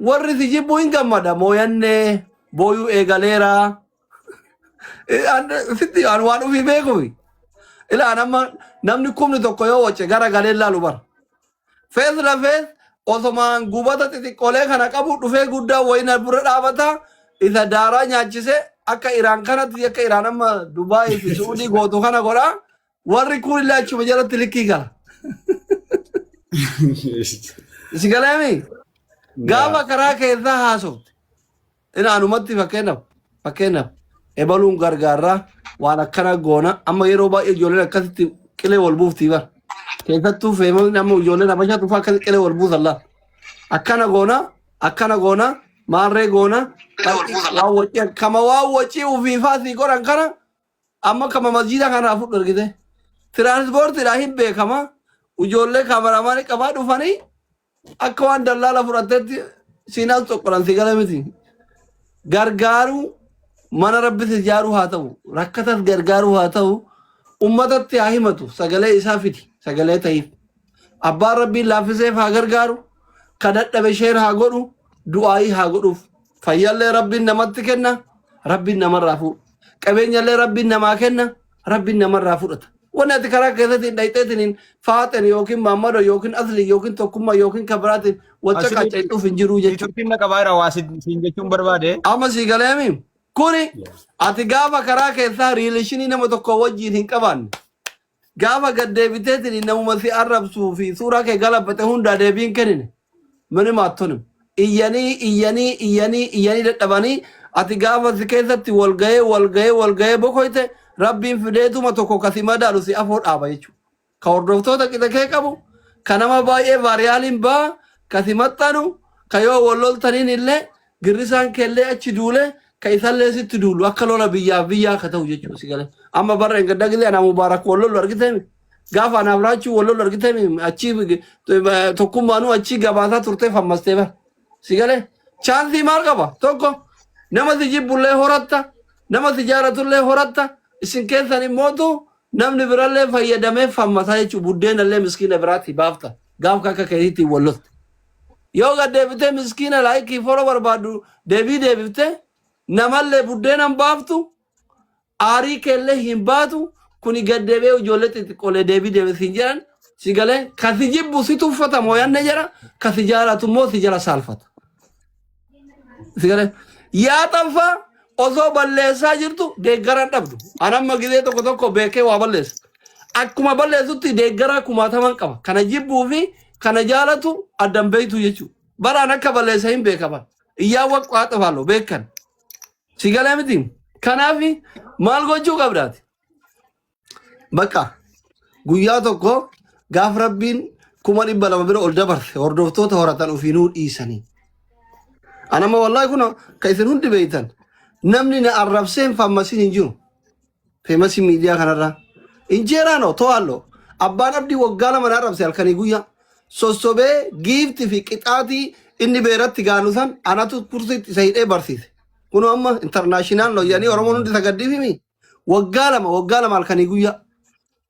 S3: warri si jibbu hin gammada, mooyanne, booyuu eegaleera. Sitti waan waan ofii beekufi. Ilaan amma namni 1,000 yoo wace gara galee laalu bara. Face la face osomaan gubata xixiqqoolee kana qabu dhufee guddaa wayii na bira dhaabata, isa daaraa nyaachise akka Iraan kanatti, akka Iraan amma Dubaayii fi Suudii gootu kana godha. Warri kun illee achuma jalatti likkii gala. Si galeemi? Gaafa karaa keessaa haasofte. Ina anumatti fakkeenyaaf ebaluun gargaarraa waan akkana goona, amma yeroo baay'ee ijoolleen akkasitti qilee wal buuftii bara. Keessattuu feemamni amma ijoolleen Habashaa tufaa akkasitti qilee wal buusan laal. Akkana goona, akkana goona, maarree goona, waan wacii kama waan wacii ufiifaa sii godhan kana amma kama masjiida kanaa fudhu argite. Tiraanspoortiidhaa hin beekama. Ijoollee kaameraamaanii qabaa dhufanii akka waan dallaala fudhatteetti siinaas tokkoran, si gala miti. Gargaaruu mana rabbis ijaaruu haa ta'u, rakkatas gargaaruu haa ta'u, ummatatti haa himatu, sagalee isaa fidi, sagalee ta'iif. Abbaan rabbiin laaffiseef haa gargaaru, ka dadhabe share haa godhu, du'aayii haa godhuuf. Fayyallee rabbiin namatti kenna, rabbiin namarraa fuudha. Qabeenyallee rabbiin namaa kenna, rabbiin namarraa fudhata. Wanni ati karaa keessatti dhayxeetiniin faaxen yookiin maammado yookiin asli yookiin tokkummaa yookiin kabiraatiin wacca
S2: Asli
S3: qaccayxuuf hin jiru jechuudha.
S2: Networkiin na qabaa jira, waa siin jechuun barbaade.
S3: Amma sii galeemi kuni ati gaafa karaa keessaa relationii nama tokko wajjin hin qabaanne, gaafa gad deebiteetiin namuma si arrabsuu fi suuraa kee galabbate hundaa deebiin kennine minima attonim iyyanii iyyanii iyyanii iyyanii dadhabanii, ati gaafa si keessatti wal ga'ee wal ga'ee wal ga'ee bokoyte. Rabbiin fideetuma tokko kasi madaalu si afoo dhaaba jechuudha. Ka hordoftoota qixa kee qabu, ka nama baay'ee vaariyaaliin ba'a, ka si maxxanu, ka yoo wal loltaniin illee girrisaan keellee achi duule, ka isallee sitti duulu akka lola biyyaaf biyyaa akka ta'u jechuudha si galee. Amma barra hin gaddaa gisee anaa Mubaarak wal lollu argiteemi. Gaafa anaaf Raachuu wal lollu argiteemi achii tokkummaanuu achii gabaasaa turtee fammastee bara. Si galee chaansii maal qaba? Tokko nama si jibbullee horatta, nama si jaalatullee horatta, isin keessan immootu namni birallee fayyadamee fammasaa jechuun buddeenallee miskiina biraatti baafta. Gaafa akka keetiitti wal lolte. Yoo gad deebitee miskiina like follow barbaaddu deebii deebiftee namallee buddeena hin baaftu, aarii keellee hin baatu. Kuni gad deebi'ee ijoollee xixiqqoolee deebii deebisiin jedhan si galee kasi jibbu si tuffata mooyanne jedha, kasi jaalatu immoo si jala saalfata. Si galee yaa xanfaa osoo balleessaa jirtu deeggaraan dhabdu. Anamma gizee tokko tokko beekee waa balleessa. Akkuma balleessutti deeggaraa kumaataman qaba. Kana jibbuu fi kana jaalatu addan beektu jechuudha. Baraan akka balleessa hin beekaman. Iyyaa waqaa xafaaloo beekan. Si galee miti. Kanaaf maal gochuu qabdaati? Bakka guyyaa tokko gaaf Rabbiin 200,000 bira ol dabarse hordoftoota horatan ofiinuu dhiisanii. Anama wallaahi kun ka isin hundi beektan namni na arrabsee hin fammasiin hin jiru. Feemasii miidiyaa kanarraa. Injeeraanoo to'alloo abbaan abdii waggaa 2 na arrabse halkanii guyyaa. Sossobee giifti fi qixaatii inni beeratti gaanu san anatu kursiitti isa hidhee barsiise. Kunoo amma international looyyanii Oromoon hundi sagaddiifimi. Waggaa 2 waggaa 2 halkanii guyyaa.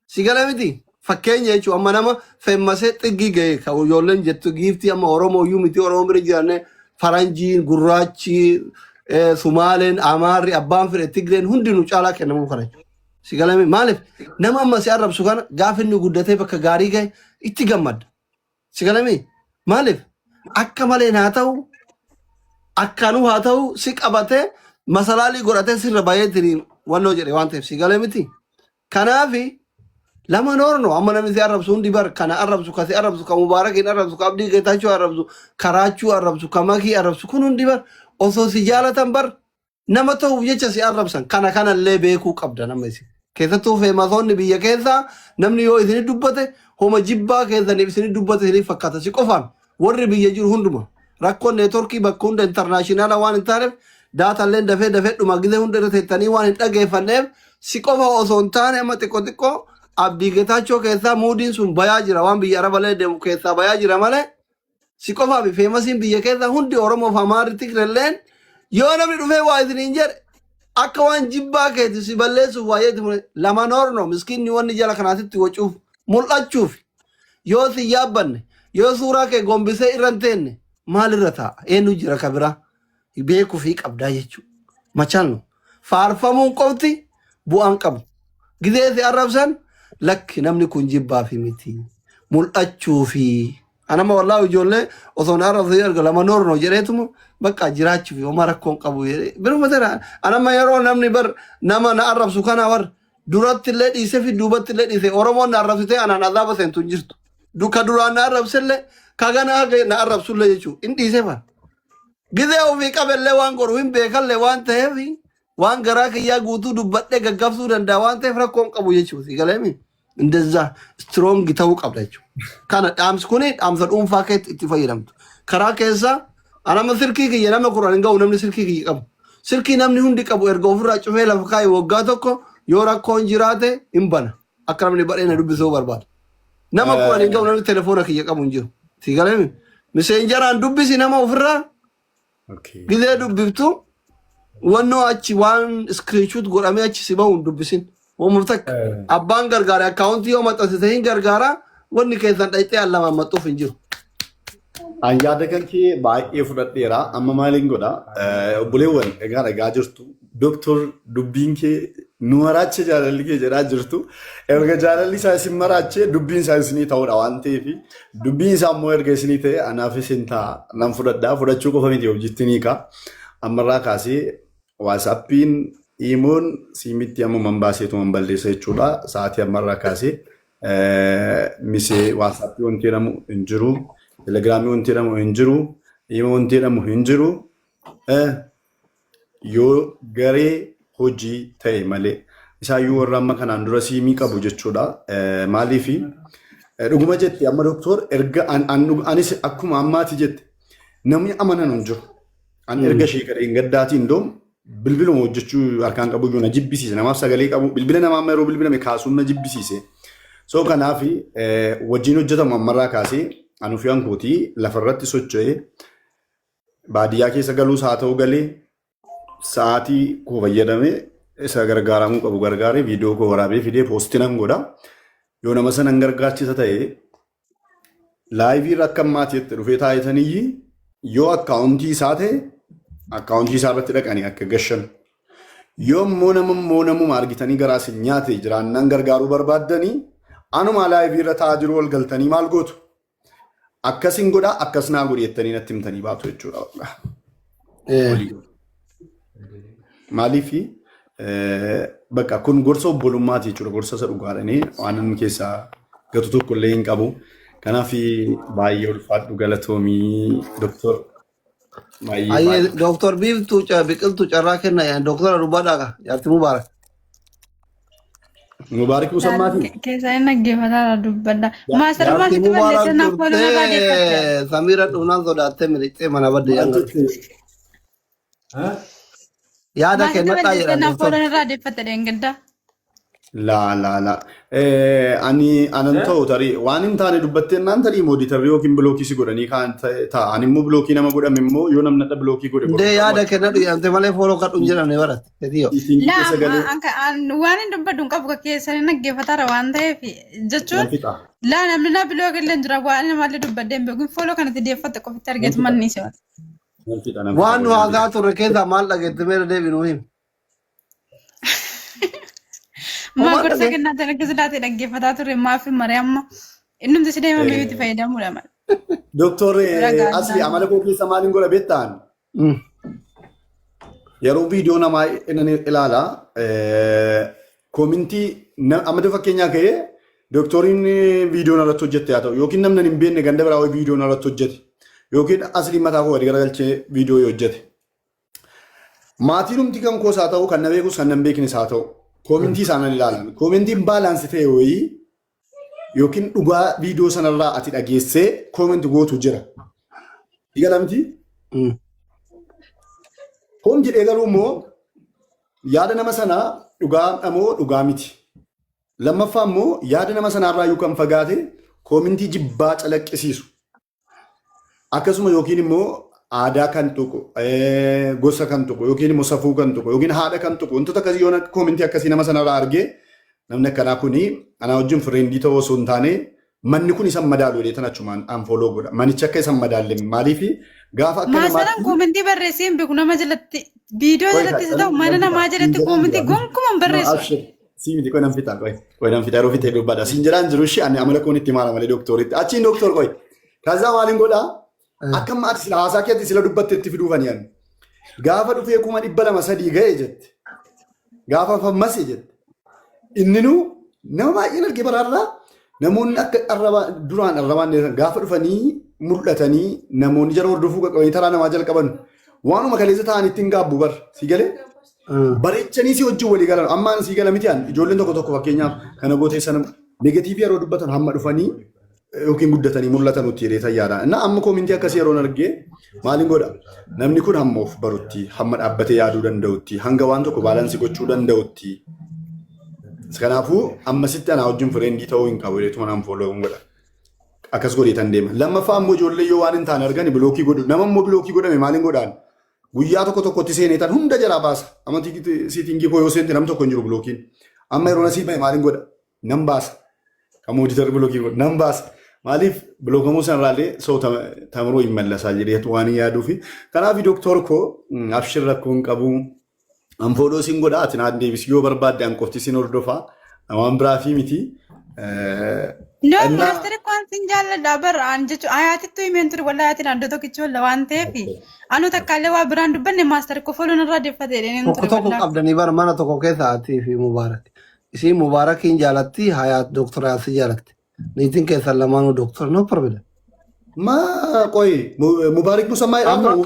S3: Si gala miti fakkeenya jechuun amma nama feemmasee xiggii ga'e kan ijoolleen jettu giiftii amma Oromoo iyyuu miti Oromoo bira jiranne faranjiin gurraachi Sumaaleen Amaarri abbaan fedhe Tigreen hundinuu caalaa kennamuu kana jechuudha. Si gala miti maaliif nama amma si arrabsu kana gaafa inni guddatee bakka gaarii ga'e itti gammadda. Si gala miti maaliif akka malee haa ta'u akkanuu haa ta'u si qabatee masalaalii godhatee sirra bayeetiin wannoo jedhe waan ta'eef si galee miti. Kanaafi lama noorno amma namni si arrabsu hundi bar kana arrabsu ka si arrabsu ka Mubaarakiin arrabsu ka Abdii Geetaachoo arrabsu ka Raachuu arrabsu ka Makii arrabsu kun hundi bar osoo si jaalatan bar nama ta'uuf jecha si arrabsan kana kanallee beekuu qabda nama isin. Keessattuu feemasoonni biyya keessaa namni yoo isini dubbate homa jibbaa keessaniif isini dubbate isiniif fakkaata si qofaan warri biyya jiru hunduma rakkoon neetworkii bakka hunda international waan hin taaneef daatalleen dafee dafee dhuma gizee hunda irra teettanii waan hin dhageeffanneef si qofa osoo hin taane amma xiqqoo xiqqoo Abdii Getaachoo keessaa muudiin sun bayaa jira waan biyya Arabalee deemu keessaa bayaa jira malee si qofaa fi feemasiin biyya keessaa hundi Oromoof Amaarri Tigrelleen yoo namni dhufee waa isiniin jedhe akka waan jibbaa keeti si balleessuuf waa'ee itti lama noorno miskiinni wanni jala kanaatitti wacuuf mul'achuuf yoo si yaabbanne yoo suuraa kee gombisee irra hin teenne maal irra taa'a eenyu jira ka biraa beekuu fi qabdaa jechuudha. Machalno faarfamuun qofti bu'aan qabu. Gizee si arrabsan lakki namni kun jibbaa fi miti mul'achuu fi anama wallaahi ijoollee osoo na arrabsu erga lama noorno jedheetuma bakka jiraachuu fi homaa rakkoon qabu jedhee biruma tana anama yeroo namni bar nama na arrabsu kana bar duratti illee dhiisee fi duubatti illee dhiisee Oromoon na arrabsitee anaan azaaba seentu hin jirtu. Ka duraan na arrabsellee ka gana haga na arrabsullee jechuudha. Hin dhiisee faan. Gizee ofii qabellee waan godhu hin beekallee waan ta'eef waan garaa kiyyaa guutuu dubbadhee gaggabsuu danda'a waan ta'eef rakkoon qabu jechuudha. Si galeemi? Indezza strong ta'uu qabda jechuudha. Kana dhaamsi kuni dhaamsa dhuunfaa keetti itti fayyadamtu. Karaa keessa anama silkii kiyya nama 10 hin ga'u namni silkii kiyya qabu. Silkii namni hundi qabu erga ofirraa cufee lafa kaa'e waggaa tokko yoo rakkoon jiraate hin bana. Akka namni badhee na dubbisuu barbaada. Nama 10 hin ga'u namni telefoona kiyya qabu hin jiru. Si galeemi? Miseenjaraan dubbisi nama ofirraa gizee dubbiftu wannoo achi waan screenshot godhamee achi si bahu hin dubbisin. Uumama takka abbaan gargaare akkaawuntii yoo maxxansite hin gargaara wanni keessan dhayxee al lamaan maxxuuf hin jiru.
S1: An yaada kan kee baay'ee fudhadheera. Amma maaliin godha? Obboleewwan egaa dhagaa jirtu. Doktor dubbiin kee nu maraache jaalalli kee jedhaa jirtu. Erga jaalalli isaa isin maraache dubbiin isaa isinii ta'uudha waan ta'eef dubbiin isaa immoo erga isinii ta'e anaaf isin ta'a nan fudhadha. Fudhachuu qofa miti hojiitti ni ka'a. Ammarraa kaasee WhatsAppiin imoon siimitti ammuman baaseetuman balleessa jechuudha. Sa'aatii ammarraa kaasee misee WhatsAppii wanti jedhamu hin jiru. Telegiraamii wanti jedhamu hin jiru. Imo wanti jedhamu hin jiru. Yoo garee hojii ta'e malee. Isaayyuu warra amma kanaan dura siimii qabu jechuudha. Maaliifi dhuguma jette amma doktor erga anis akkuma ammaati jette namni amanan hin jiru. An erga ishee kadheen gaddaatiin doom bilbiluma hojjechuu harkaan qabu iyyuu na jibbisiise. Namaaf sagalee qabu bilbila namaa amma yeroo bilbilame kaasuun na jibbisiise. So kanaaf wajjin hojjetamu ammarraa kaasee anuu fi hankootii lafarratti socho'ee baadiyyaa keessa galuus haa ta'u galee sa'aatii koo fayyadamee isa gargaaramuu qabu gargaaree viidiyoo koo waraabee fidee post nan godha. Yoo nama sana hin gargaachisa ta'e live irra akka ammaatiitti dhufee taa'etaniyyii yoo akkaawuntii isaa ta'e akkaawuntii isaa irratti dhaqanii akka gashan. Yoo immoo nama immoo namuma argitanii garaa isin nyaate jiraannaan gargaaruu barbaaddanii anuma live irra taa'aa jiru ol galtanii maal gootu? Akkasin godhaa akkas naa godhi jettanii natti himtanii baatu jechuudha. Maaliif bakka kun gorsa obbolummaati jechuudha. Gorsa isa dhugaadhanii waan inni keessaa gatu tokko illee hin qabu. Kanaaf baay'ee ulfaadhu galatoomii doktor. Baay'ee
S3: Ayyee
S1: baay'ee.
S3: Dooktor Biiftuu Biqiltuu carraa kenna yaa dooktora dubbadhaa jaarti Mubaarak.
S1: Mubaarik Musammaatii?
S4: Keessaa inni dhaggeeffataa dubbadha. Maastar
S3: Jaarti
S4: maasitti
S3: Mubaarak
S4: balleessee naaf follow narraa deeffatte.
S3: turtee Samiira dhufnaan sodaattee miliqxee mana badde
S1: Maal
S3: jaalladhu.
S1: jette?
S3: Yaada
S4: Maasitti
S3: kennadhaa
S4: balleessee
S3: jedhan
S4: naaf
S3: dooktor.
S4: follow narraa deeffatte dheengadda.
S1: Laa laa laa. Ani anan ta'u tarii waan hin taane dubbattee naan tarii moderator yookiin block si godhanii kaan ta'a. Ani immoo block nama godhame immoo yoo namni hadha block godhe
S3: Ndee yaada kennadhu jedhamte malee follow kadhu hin jedhamne baratte. Tetiyoo.
S1: Ittiin
S4: Laa
S1: sagalee
S4: waan hin dubbadhu hin qabu keessan inni dhaggeeffataara waan ta'eef jechuun
S1: nan fixa.
S4: Laa namni na block illee hin jira waan namallee dubbadhee hin beeku follow kanatti deeffatte qofitti argeetu manni isa.
S1: Nan fixa nan fixa.
S3: Waan nu haasaa turre keessaa maal dhageette meera deebi nuu himi.
S4: Maa
S3: Homaa
S4: gorsa
S3: dhagee.
S4: kennaa ta'e akkas laatee dhaggeeffataa turre maaf maree amma innumti si deemame itti fayyadamuudha malee.
S1: Doktor
S4: Ragaa
S1: Asli amala koo keessa maaliin godha beektaan? Yeroo viidiyoo namaa inni ilaala comment amma fakkeenyaa ka'ee dooktoriin viidiyoo irratti hojjette haa ta'u yookiin namni hin beekne ganda biraa viidiyoo irratti hojjete yookiin asli mataa koo gadi garagalchee viidiyoo hojjete. Maatiin humti kan koos haa ta'u kan na beekus kan na hin beeknes haa ta'u comment isaanan ilaalan. Commentiin balance ta'e wayii yookiin dhugaa viidiyoo sanarraa ati dhageessee comment gootu jira. Galamti? Hom jedhee garuu immoo yaada nama sanaa dhugaa moo dhugaa miti. Lammaffaa immoo yaada nama sanaarraa iyyuu kan fagaate comment jibbaa calaqqisiisu. Akkasuma yookiin immoo aadaa kan tuqu, gosa kan tuqu, yookiin immoo safuu kan tuqu, yookiin haadha kan tuqu, wantoota akkasii yoo comment akkasii nama sanarraa argee namni akkanaa kuni anaa wajjin friend ta'uu osoo hin taane manni kun isa madaalu jedhee tan achumaan unfollow godha. Manichi akka isa madaalle maaliif gaafa akka
S4: Maasalaan
S1: namaatti
S4: comment barreessee hin beeku nama jalatti viidiyoo jalatti isa ta'u mana namaa jalatti comment gonkumaa hin barreessu.
S1: Si miti qoy nan fixa qoy qoy nan fixa yeroo fixee dubbadha. Siin jedhaan jiru ishee ani amala koon itti maala malee dooktoritti. Achiin dooktor qoy. Kazaa maaliin godhaa? Akka amma ati sila haasaa keetti sila dubbatte itti fiduufani ani. Gaafa dhufee 200,000 3 ga'e jette. Gaafa fammase jette. Inninuu nama baay'een argee baraarraa namoonni akka arrabaa duraan arrabaan gaafa dhufanii mul'atanii namoonni jara hordofuu qaqqabanii taraa namaa jalqaban waanuma kaleessa ta'an ittiin gaabbu bar si galee bareechanii si wajjin walii galan ammaan si gala miti an ijoolleen tokko tokko fakkeenyaaf kana gootee sana negative yeroo dubbatan hamma dhufanii yookiin guddatanii mul'atan nutti jedhee tayyaadha. Inna amma comment akkasii yeroon argee maaliin godha? Namni kun hamma of barutti, hamma dhaabbatee yaaduu danda'utti, hanga waan tokko balance gochuu danda'utti. Kanaafuu ammasitti anaa wajjin friend ta'uu hin qabu jedheetuma naan follow godha. Akkas godhee tan deema. Lammaffaa ammoo ijoollee yoo waan hin taane argani block godhu. Nama immoo block godhame maaliin godhaan? Guyyaa tokko tokkotti seenee tan hunda jalaa baasa. Amma setting koo yoo seente nam tokko hin jiru blockiin. Amma yeroo nasii bahe maaliin godha? Nan baasa. Kan moderator block godhu nan baasa. Maaliif blockamuu sanarraallee soo tamiroo hin mallasaa jedheetu waan hin yaaduufi. Kanaaf dooktor koo abshir rakkoo hin qabu. Unfollow siin godha ati naan deebisi yoo barbaadde an qofti siin hordofaa. Waan biraa fi miti.
S4: No, maastari waan sin jaalladha bara an jechuun ayaatittu himeen ture wallahi ayaatiin addoo tokkichi walla waan ta'eef anu takkaallee waa biraan dubbanne maastari koo follow narraa deeffate jedheen
S3: Tokko
S4: ture
S3: tokko
S4: wallahi.
S3: qabdanii bara mana tokko keessa atii fi Mubaarak. Isiin Mubaarakiin jaalatti Hayaat Dooktor Hayaat si jaalatti. Niitiin keessan lamaanuu dooktor no problem.
S1: Ma qoy Mubaarik Musammaa jedhama.
S3: Amma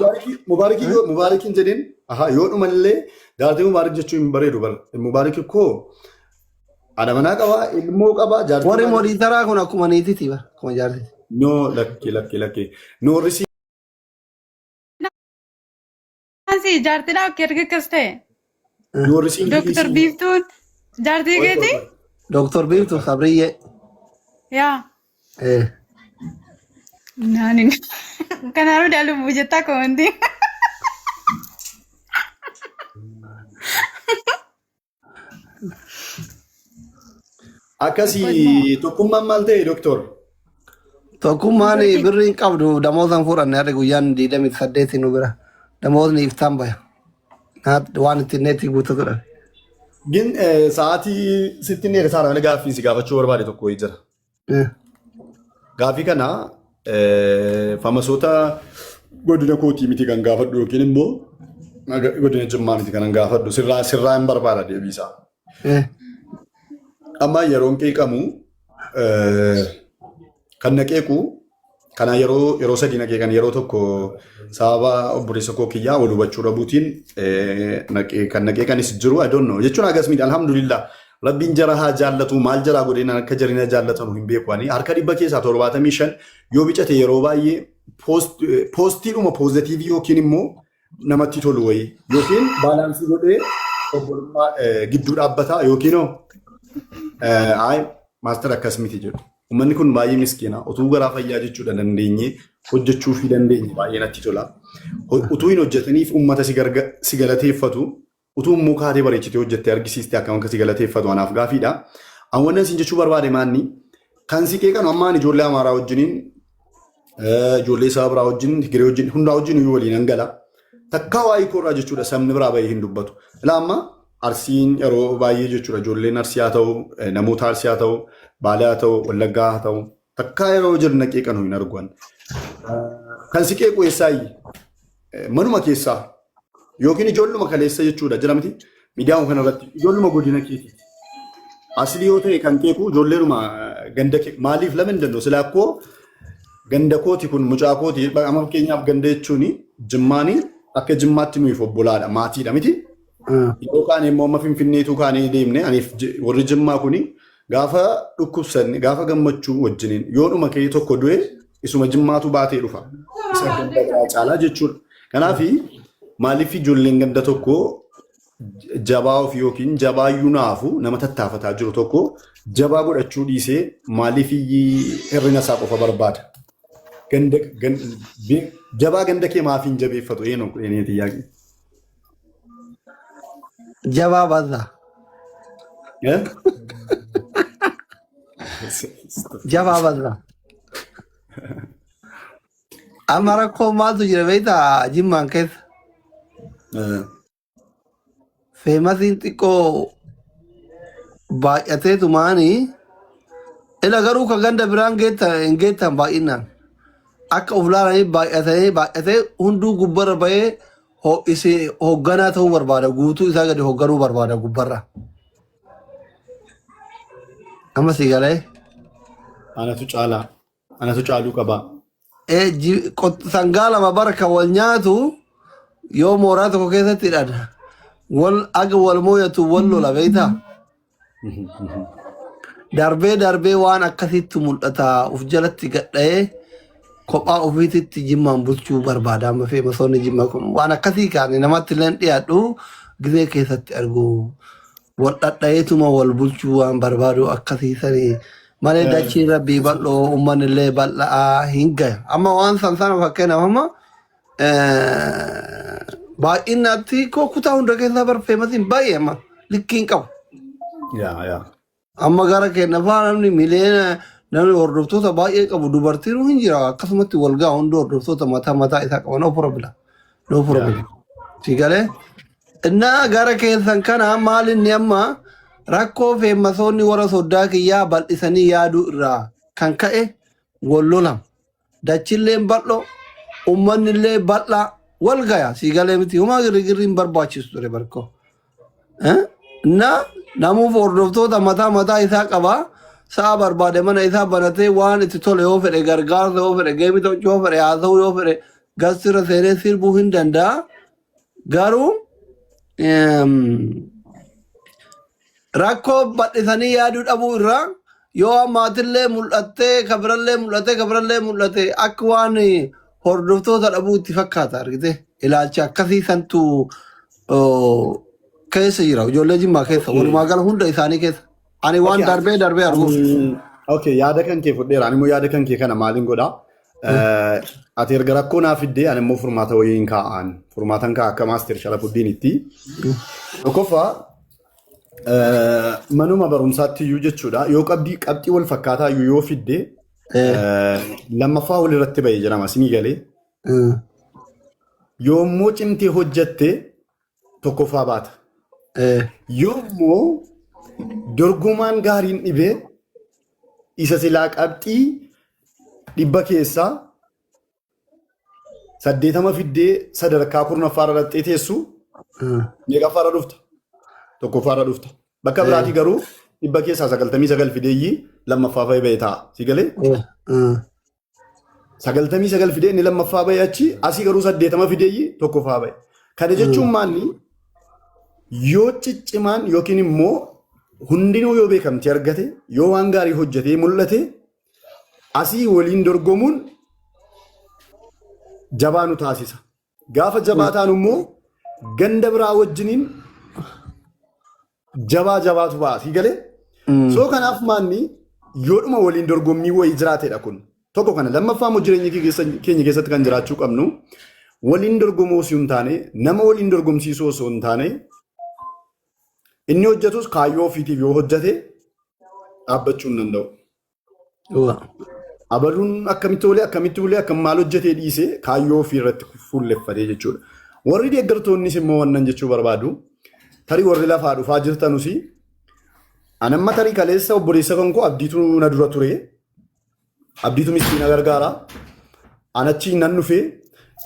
S1: Mubaarik Mubaarik hin jedhin. Aha, yoo dhumallee jaartii Mubaarik jechuun hin bareedu bara. Mubaarik koo haadha manaa qaba, ilmoo qaba, jaartii
S3: warri
S1: baay'ee.
S3: moderator kun akkuma niitiiti bara akkuma jaartiiti.
S1: No, lakki lakki lakki. Noorri si
S4: Ansi jaartiidha akka erga akkas ta'e.
S1: noorri si
S4: Dooktar Biiftuun jaartii
S1: Qoy qoy
S4: keeti?
S1: qoy.
S3: Dooktor Biiftuu Sabriyyee.
S4: Yaa.
S3: Eh.
S4: Naanin. Kanaafuu daaluun jettaa komantii.
S1: Akkasii tokkummaan maal ta'e, doktor?
S3: Tokkummaan birrii hin qabdu, damoozan fudhanne. Harri guyyaan 28 nu bira. Damoonni iftaan baya. Waan ittiin neetii guuttatu dhabe.
S1: Gin sa'aatii sitti inni dheeressaa malee gaaffii si gaafachuu barbaade tokko wayii jira. Gaaffii kana famasoota godina kootii miti kan gaafadhu yookiin immoo godina Jimmaa miti kan gaafadhu, sirraa sirraa hin barbaada deebii isaa. Amma yeroon qeeqamu, kan na qeequ kana yeroo yeroo sadii na qeeqan. Yeroo tokko sababa obboleessa koo kiyyaa wal hubachuu dhabuutiin kan na qeeqanis jiru. I don't know jechuun agas miti, alhamdulillah, rabbiin jara haa jaallatu. Maal jaraa godheen akka jarina jaallatamu hin beeku. Ani harka 75% yoo bicate yeroo baay'ee postiidhuma positive yookiin immoo namatti tolu wayii yookiin balance godhee obbolummaa gidduu dhaabbataa yookiin hoo ayi master akkas miti jedhu. Uummanni kun baay'ee miskiina. Utuu garaa fayyaa jechuudha dandeenyee hojjechuu fi dandeenye baay'ee natti tola. Utuu hin hojjetaniif uummata si galateeffatu. Utuu immoo kaatee bareechitee hojjettee argisiistee akkam akka si galateeffatu anaaf gaafiidha. An wannan isin jechuu barbaade maanni kan si qeeqanu ammaan ijoollee Amaaraa wajjiniin, ijoollee saba biraa wajjin, Tigiree wajjin, hundaa wajjin iyyuu waliin hangala. Takkaa waa'ee koorraa jechuudha sabni biraa bahee hin dubbatu. Ilaa amma Arsiin yeroo baay'ee jechuudha ijoolleen Arsii haa ta'u, namoota Arsii haa ta'u, Baalee haa ta'u, Wallaggaa haa ta'u, takkaa yeroo jiru na qeeqanu hin argu. Kan si qeequ eessaayi? Manuma keessaa yookiin ijoolluma kaleessa jechuudha jira miti miidiyaa kanarratti ijoolluma godina keetiiti. Asli yoo ta'e kan qeequ ijoolleedhuma ganda kee. Maaliif lama hin danda'u? Silaa akkoo ganda kooti kun mucaa kooti. Amma fakkeenyaaf ganda jechuun Jimmaanii akka Jimmaatti nuyiif obbolaadha, maatiidha miti. Yeroo kaan immoo amma Finfinneetu kaanee deemne aniif warri Jimmaa kuni gaafa dhukkubsanne, gaafa gammachuu wajjiniin, yoodhuma kee tokko du'e isuma Jimmaatu baatee dhufa. Isa ganda biraa caalaa jechuudha. Kanaaf maaliif ijoolleen ganda tokko jabaa ofii yookiin jabaayyuu naafu nama tattaafataa jiru tokko jabaa godhachuu dhiisee maaliif hir'ina isaa qofa barbaada? Ganda jabaa ganda kee maaf hin jabeeffatu? Eenyu eenyu yaaqi?
S3: Jabaa baza.
S1: Eh?
S3: Jabaa baza. Amma rakkoo maaltu jira beektaa Jimmaan keessa? Famousiin xiqqoo baay'ateetumaani ila garuu ka ganda biraan geettan hin geettan baay'inaan akka of laalanii baay'atanii baay'atee hunduu gubbarra bahee hoogganaa ta'uu barbaada, guutuu isaa gadi hoogganuu barbaada gubbarra. Amma si galee.
S1: Anatu caalaa. Anatu caaluu qabaa.
S3: Sangaa lama bara kan wal nyaatu yoo mooraa tokko keessatti hidhan wal aga wal mooyatu wal lola beektaa? Darbee darbee waan akkasitti mul'ata, uf jalatti gadha'ee kophaa ofiititti Jimmaan bulchuu barbaada. Amma famousoonni Jimmaa kun waan akkasii kaane namatti illee dhiyaadhu gizee keessatti argu wal dhadha'eetuma wal bulchuu waan barbaadu akkasii sanii malee dachiin rabbii bal'oo uummanni illee bal'aa hin gaya. Amma waan san sana fakkeenyaaf amma baay'inatti koo kutaa hunda keessaa bar famousiin baay'ee amma likkii hin qabu.
S1: Yaa yaa.
S3: Amma gara keenya faa namni miliyoona namni hordoftoota baay'ee qabu dubartiin hin jira, akkasumatti wal ga'a, hundi hordoftoota mataa mataa isaa qaba, no problem, no problem. Si galee innaa gara keessan kana maal inni amma rakkoo famousoonni warra soddaa kiyyaa bal'isanii yaaduu irraa kan ka'e wal lolam. Dachilleen bal'oo, uummanni bal'aa wal gaya. Si galee miti homaa girgirri hin barbaachisu ture barkoo. Na namuuf hordoftoota mataa mataa isaa qaba. Sa'a barbaade mana isaa banatee waan itti tole yoo fedhe, gargaarsa yoo fedhe, game taphachuu yoo fedhe, haasa'uu yoo fedhe, gastirra seenee sirbuu hin danda'a. Garuu rakkoo bal'isanii yaaduu dhabuu irraa yoo ammaatillee mul'attee kabirallee mul'atee kabirallee mul'ate akka waan hordoftoota dhabuu itti fakkaata, argite. Ilaalcha akkasii santu keessa jira ijoollee Jimmaa keessa, walumaa gala hunda isaanii keessa ani waan darbee darbee arguuf.
S1: Okay, yaada kan kee fudheera. Ani immoo yaada kan kee kana maaliin godhaa? Ati erga rakkoo naa fiddee, ani immoo furmaata wayiin kaa'an. Furmaatan kaa'a akka Master Sharafuddiinitti. Tokkoffaa, manuma barumsaatti iyyuu jechuudha. Yoo qabdii qabxii wal fakkaataa iyyuu yoo fidde, lammaffaa wal irratti ba'e jedhama, sinii galee. Yoommoo cimtee hojjatte tokkoffaa baata. Yoommoo dorgomaan gaariin dhibee isa silaa qabxii 100 keessaa 80 fiddee sadarkaa 10ffaarra dhaqxee teessu, meeqaffaarra dhufta? Tokkoffaarra dhufta. Bakka biraatii garuu 100 keessaa 99 fideeyyii lammaffaa fa'ee ba'e ta'a. Si galee? 99 fidee inni lammaffaa ba'e, achi asii garuu 80 fideeyyii tokkoffaa ba'e. Kana jechuun maalni, yoo ciccimaan yookiin immoo hundinuu yoo beekamtii argate, yoo waan gaarii hojjetee mul'ate, asii waliin dorgomuun jabaa nu taasisa. Gaafa jabaa taanu immoo ganda biraa wajjiniin jabaa jabaatu ba'a. Si galee? So kanaaf maanni, yoodhuma waliin dorgommii wayii jiraatedha kun. Tokko kana. Lammaffaa immoo jireenya keenya keessatti kan jiraachuu qabnu, waliin dorgomuu osoo hin taane, nama waliin dorgomsiisuu osoo hin taane, inni hojjetus kaayyoo ofiitiif yoo hojjete dhaabbachuu hin danda'u. Abaluun akkamitti olee, akkamitti bulee, akkam maal hojjetee dhiisee kaayyoo ofii irratti fuulleffatee jechuudha. Warri deeggartoonnis immoo wannan jechuu barbaadu, tarii warri lafaa dhufaa jirtanus, anamma tarii kaleessa obboleessa kan koo Abdiitu na dura ture. Abdiitu miskiina gargaara. Anachi nan dhufee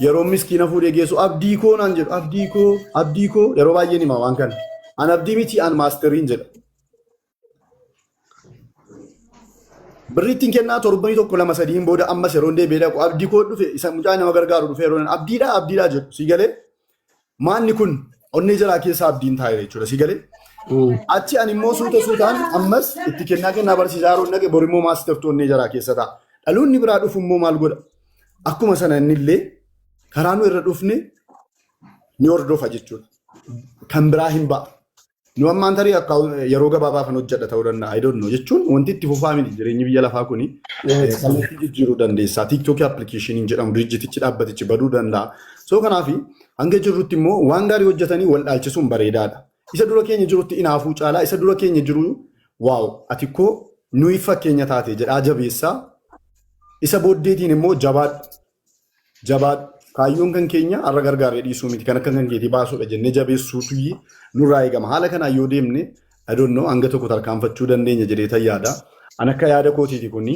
S1: yeroo miskiina fuudhee geessu "Abdii koo" naan jedhu. "Abdii koo, Abdii koo" yeroo baay'een hima waan kana. An Abdii miti, an Maasteriin jedha. Birri ittiin kennaa torbanii tokko lama sadiin booda ammas yeroo deebi'ee dhaqu "Abdii koo" dhufe, isa mucaa nama gargaaru dhufe, yeroo "Abdiidhaa, Abdiidhaa" jedhu, si galee? Maanni kun onnee jalaa keessa Abdiin taa'eera jechuudha, si galee? Achi ani immoo suuta suutaan ammas itti kennaa kennaa barsiisaa yeroo dhaqe, bor immoo Maastertu onnee jalaa keessa ta'a. Dhaloonni biraa dhufu immoo maal godha? Akkuma sana inni illee karaa nu irra dhufne ni hordofa jechuudha. Kan biraa hin ba'a. Nu ammaan tarii akka yeroo gabaabaa kan hojjedha ta'uu danda'a. I don't know jechuun wanti itti fufaa miti jireenyi biyya lafaa kuni. Kallattii jijjiiruu dandeessa. TikTok applicationiin jedhamu dirijitichi dhaabbatichi baduu danda'a. So kanaaf hanga jirrutti immoo waan gaarii hojjetanii wal dhaalchisuun bareedaadha. Isa dura keenya jirutti inaafuu caalaa isa dura keenya jiru "Wow, ati koo nuyi fakkeenya taate" jedhaa jabeessaa. Isa booddeetiin immoo "Jabaadhu. Jabaadhu. Kaayyoon kan keenya har'a gargaaree dhiisuu miti, kan akka kan keetii baasuudha" jennee jabeessuutu nurraa eegama. Haala kanaan yoo deemne, I don't know, hanga tokko tarkaanfachuu dandeenya jedhee yaada. An akka yaada kootiiti kuni,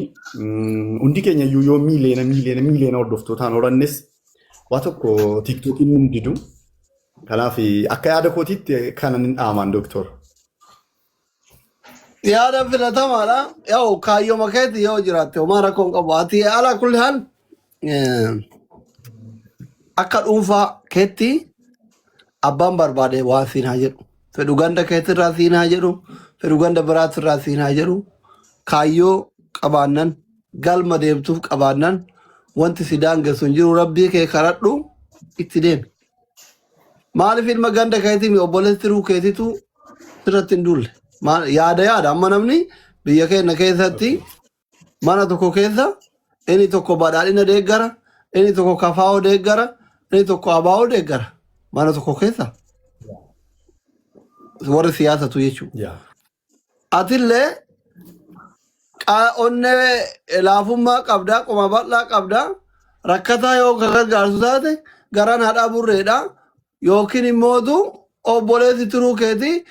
S1: hundi keenya iyyuu yoo miileena miileena miileena hordoftootaan horannes waa tokko TikTokiin nun didu. Kanaaf akka yaada kootiitti kanan hin dhaaman, doctor.
S3: Yaada filatamaadha. Yoo kaayyoo keetti yoo jiraatte homaa rakkoo hin qabu. Ati ala kulli haal akka dhuunfaa keetti abbaan barbaade waan siin haa jedhu. Fedhu ganda keetirraa siin haa jedhu. Fedhu ganda biraatirraa siin haa jedhu. Kaayyoo qabaannan, galma deemtuuf qabaannan, wanti si daangessu hin jiru. Rabbii kee kadhadhu, itti deemi. Maaliif ilma ganda keetii obboleessi tiruu keetitu sirratti hin duulle? Yaada yaada amma namni biyya keenya keessatti mana tokko keessa inni tokko Badhaadhina deeggara, inni tokko Kafaa'oo deeggara, inni tokko Abaa'oo deeggara. Mana tokko keessa warri siyaasatu jechuudha. Atillee onnee laafummaa qabdaa, qoma bal'aa qabdaa, rakkataa yoo ka gargaarsu taate garaan haadhaa burreedha. Yookiin immootu obboleessi turuu keetii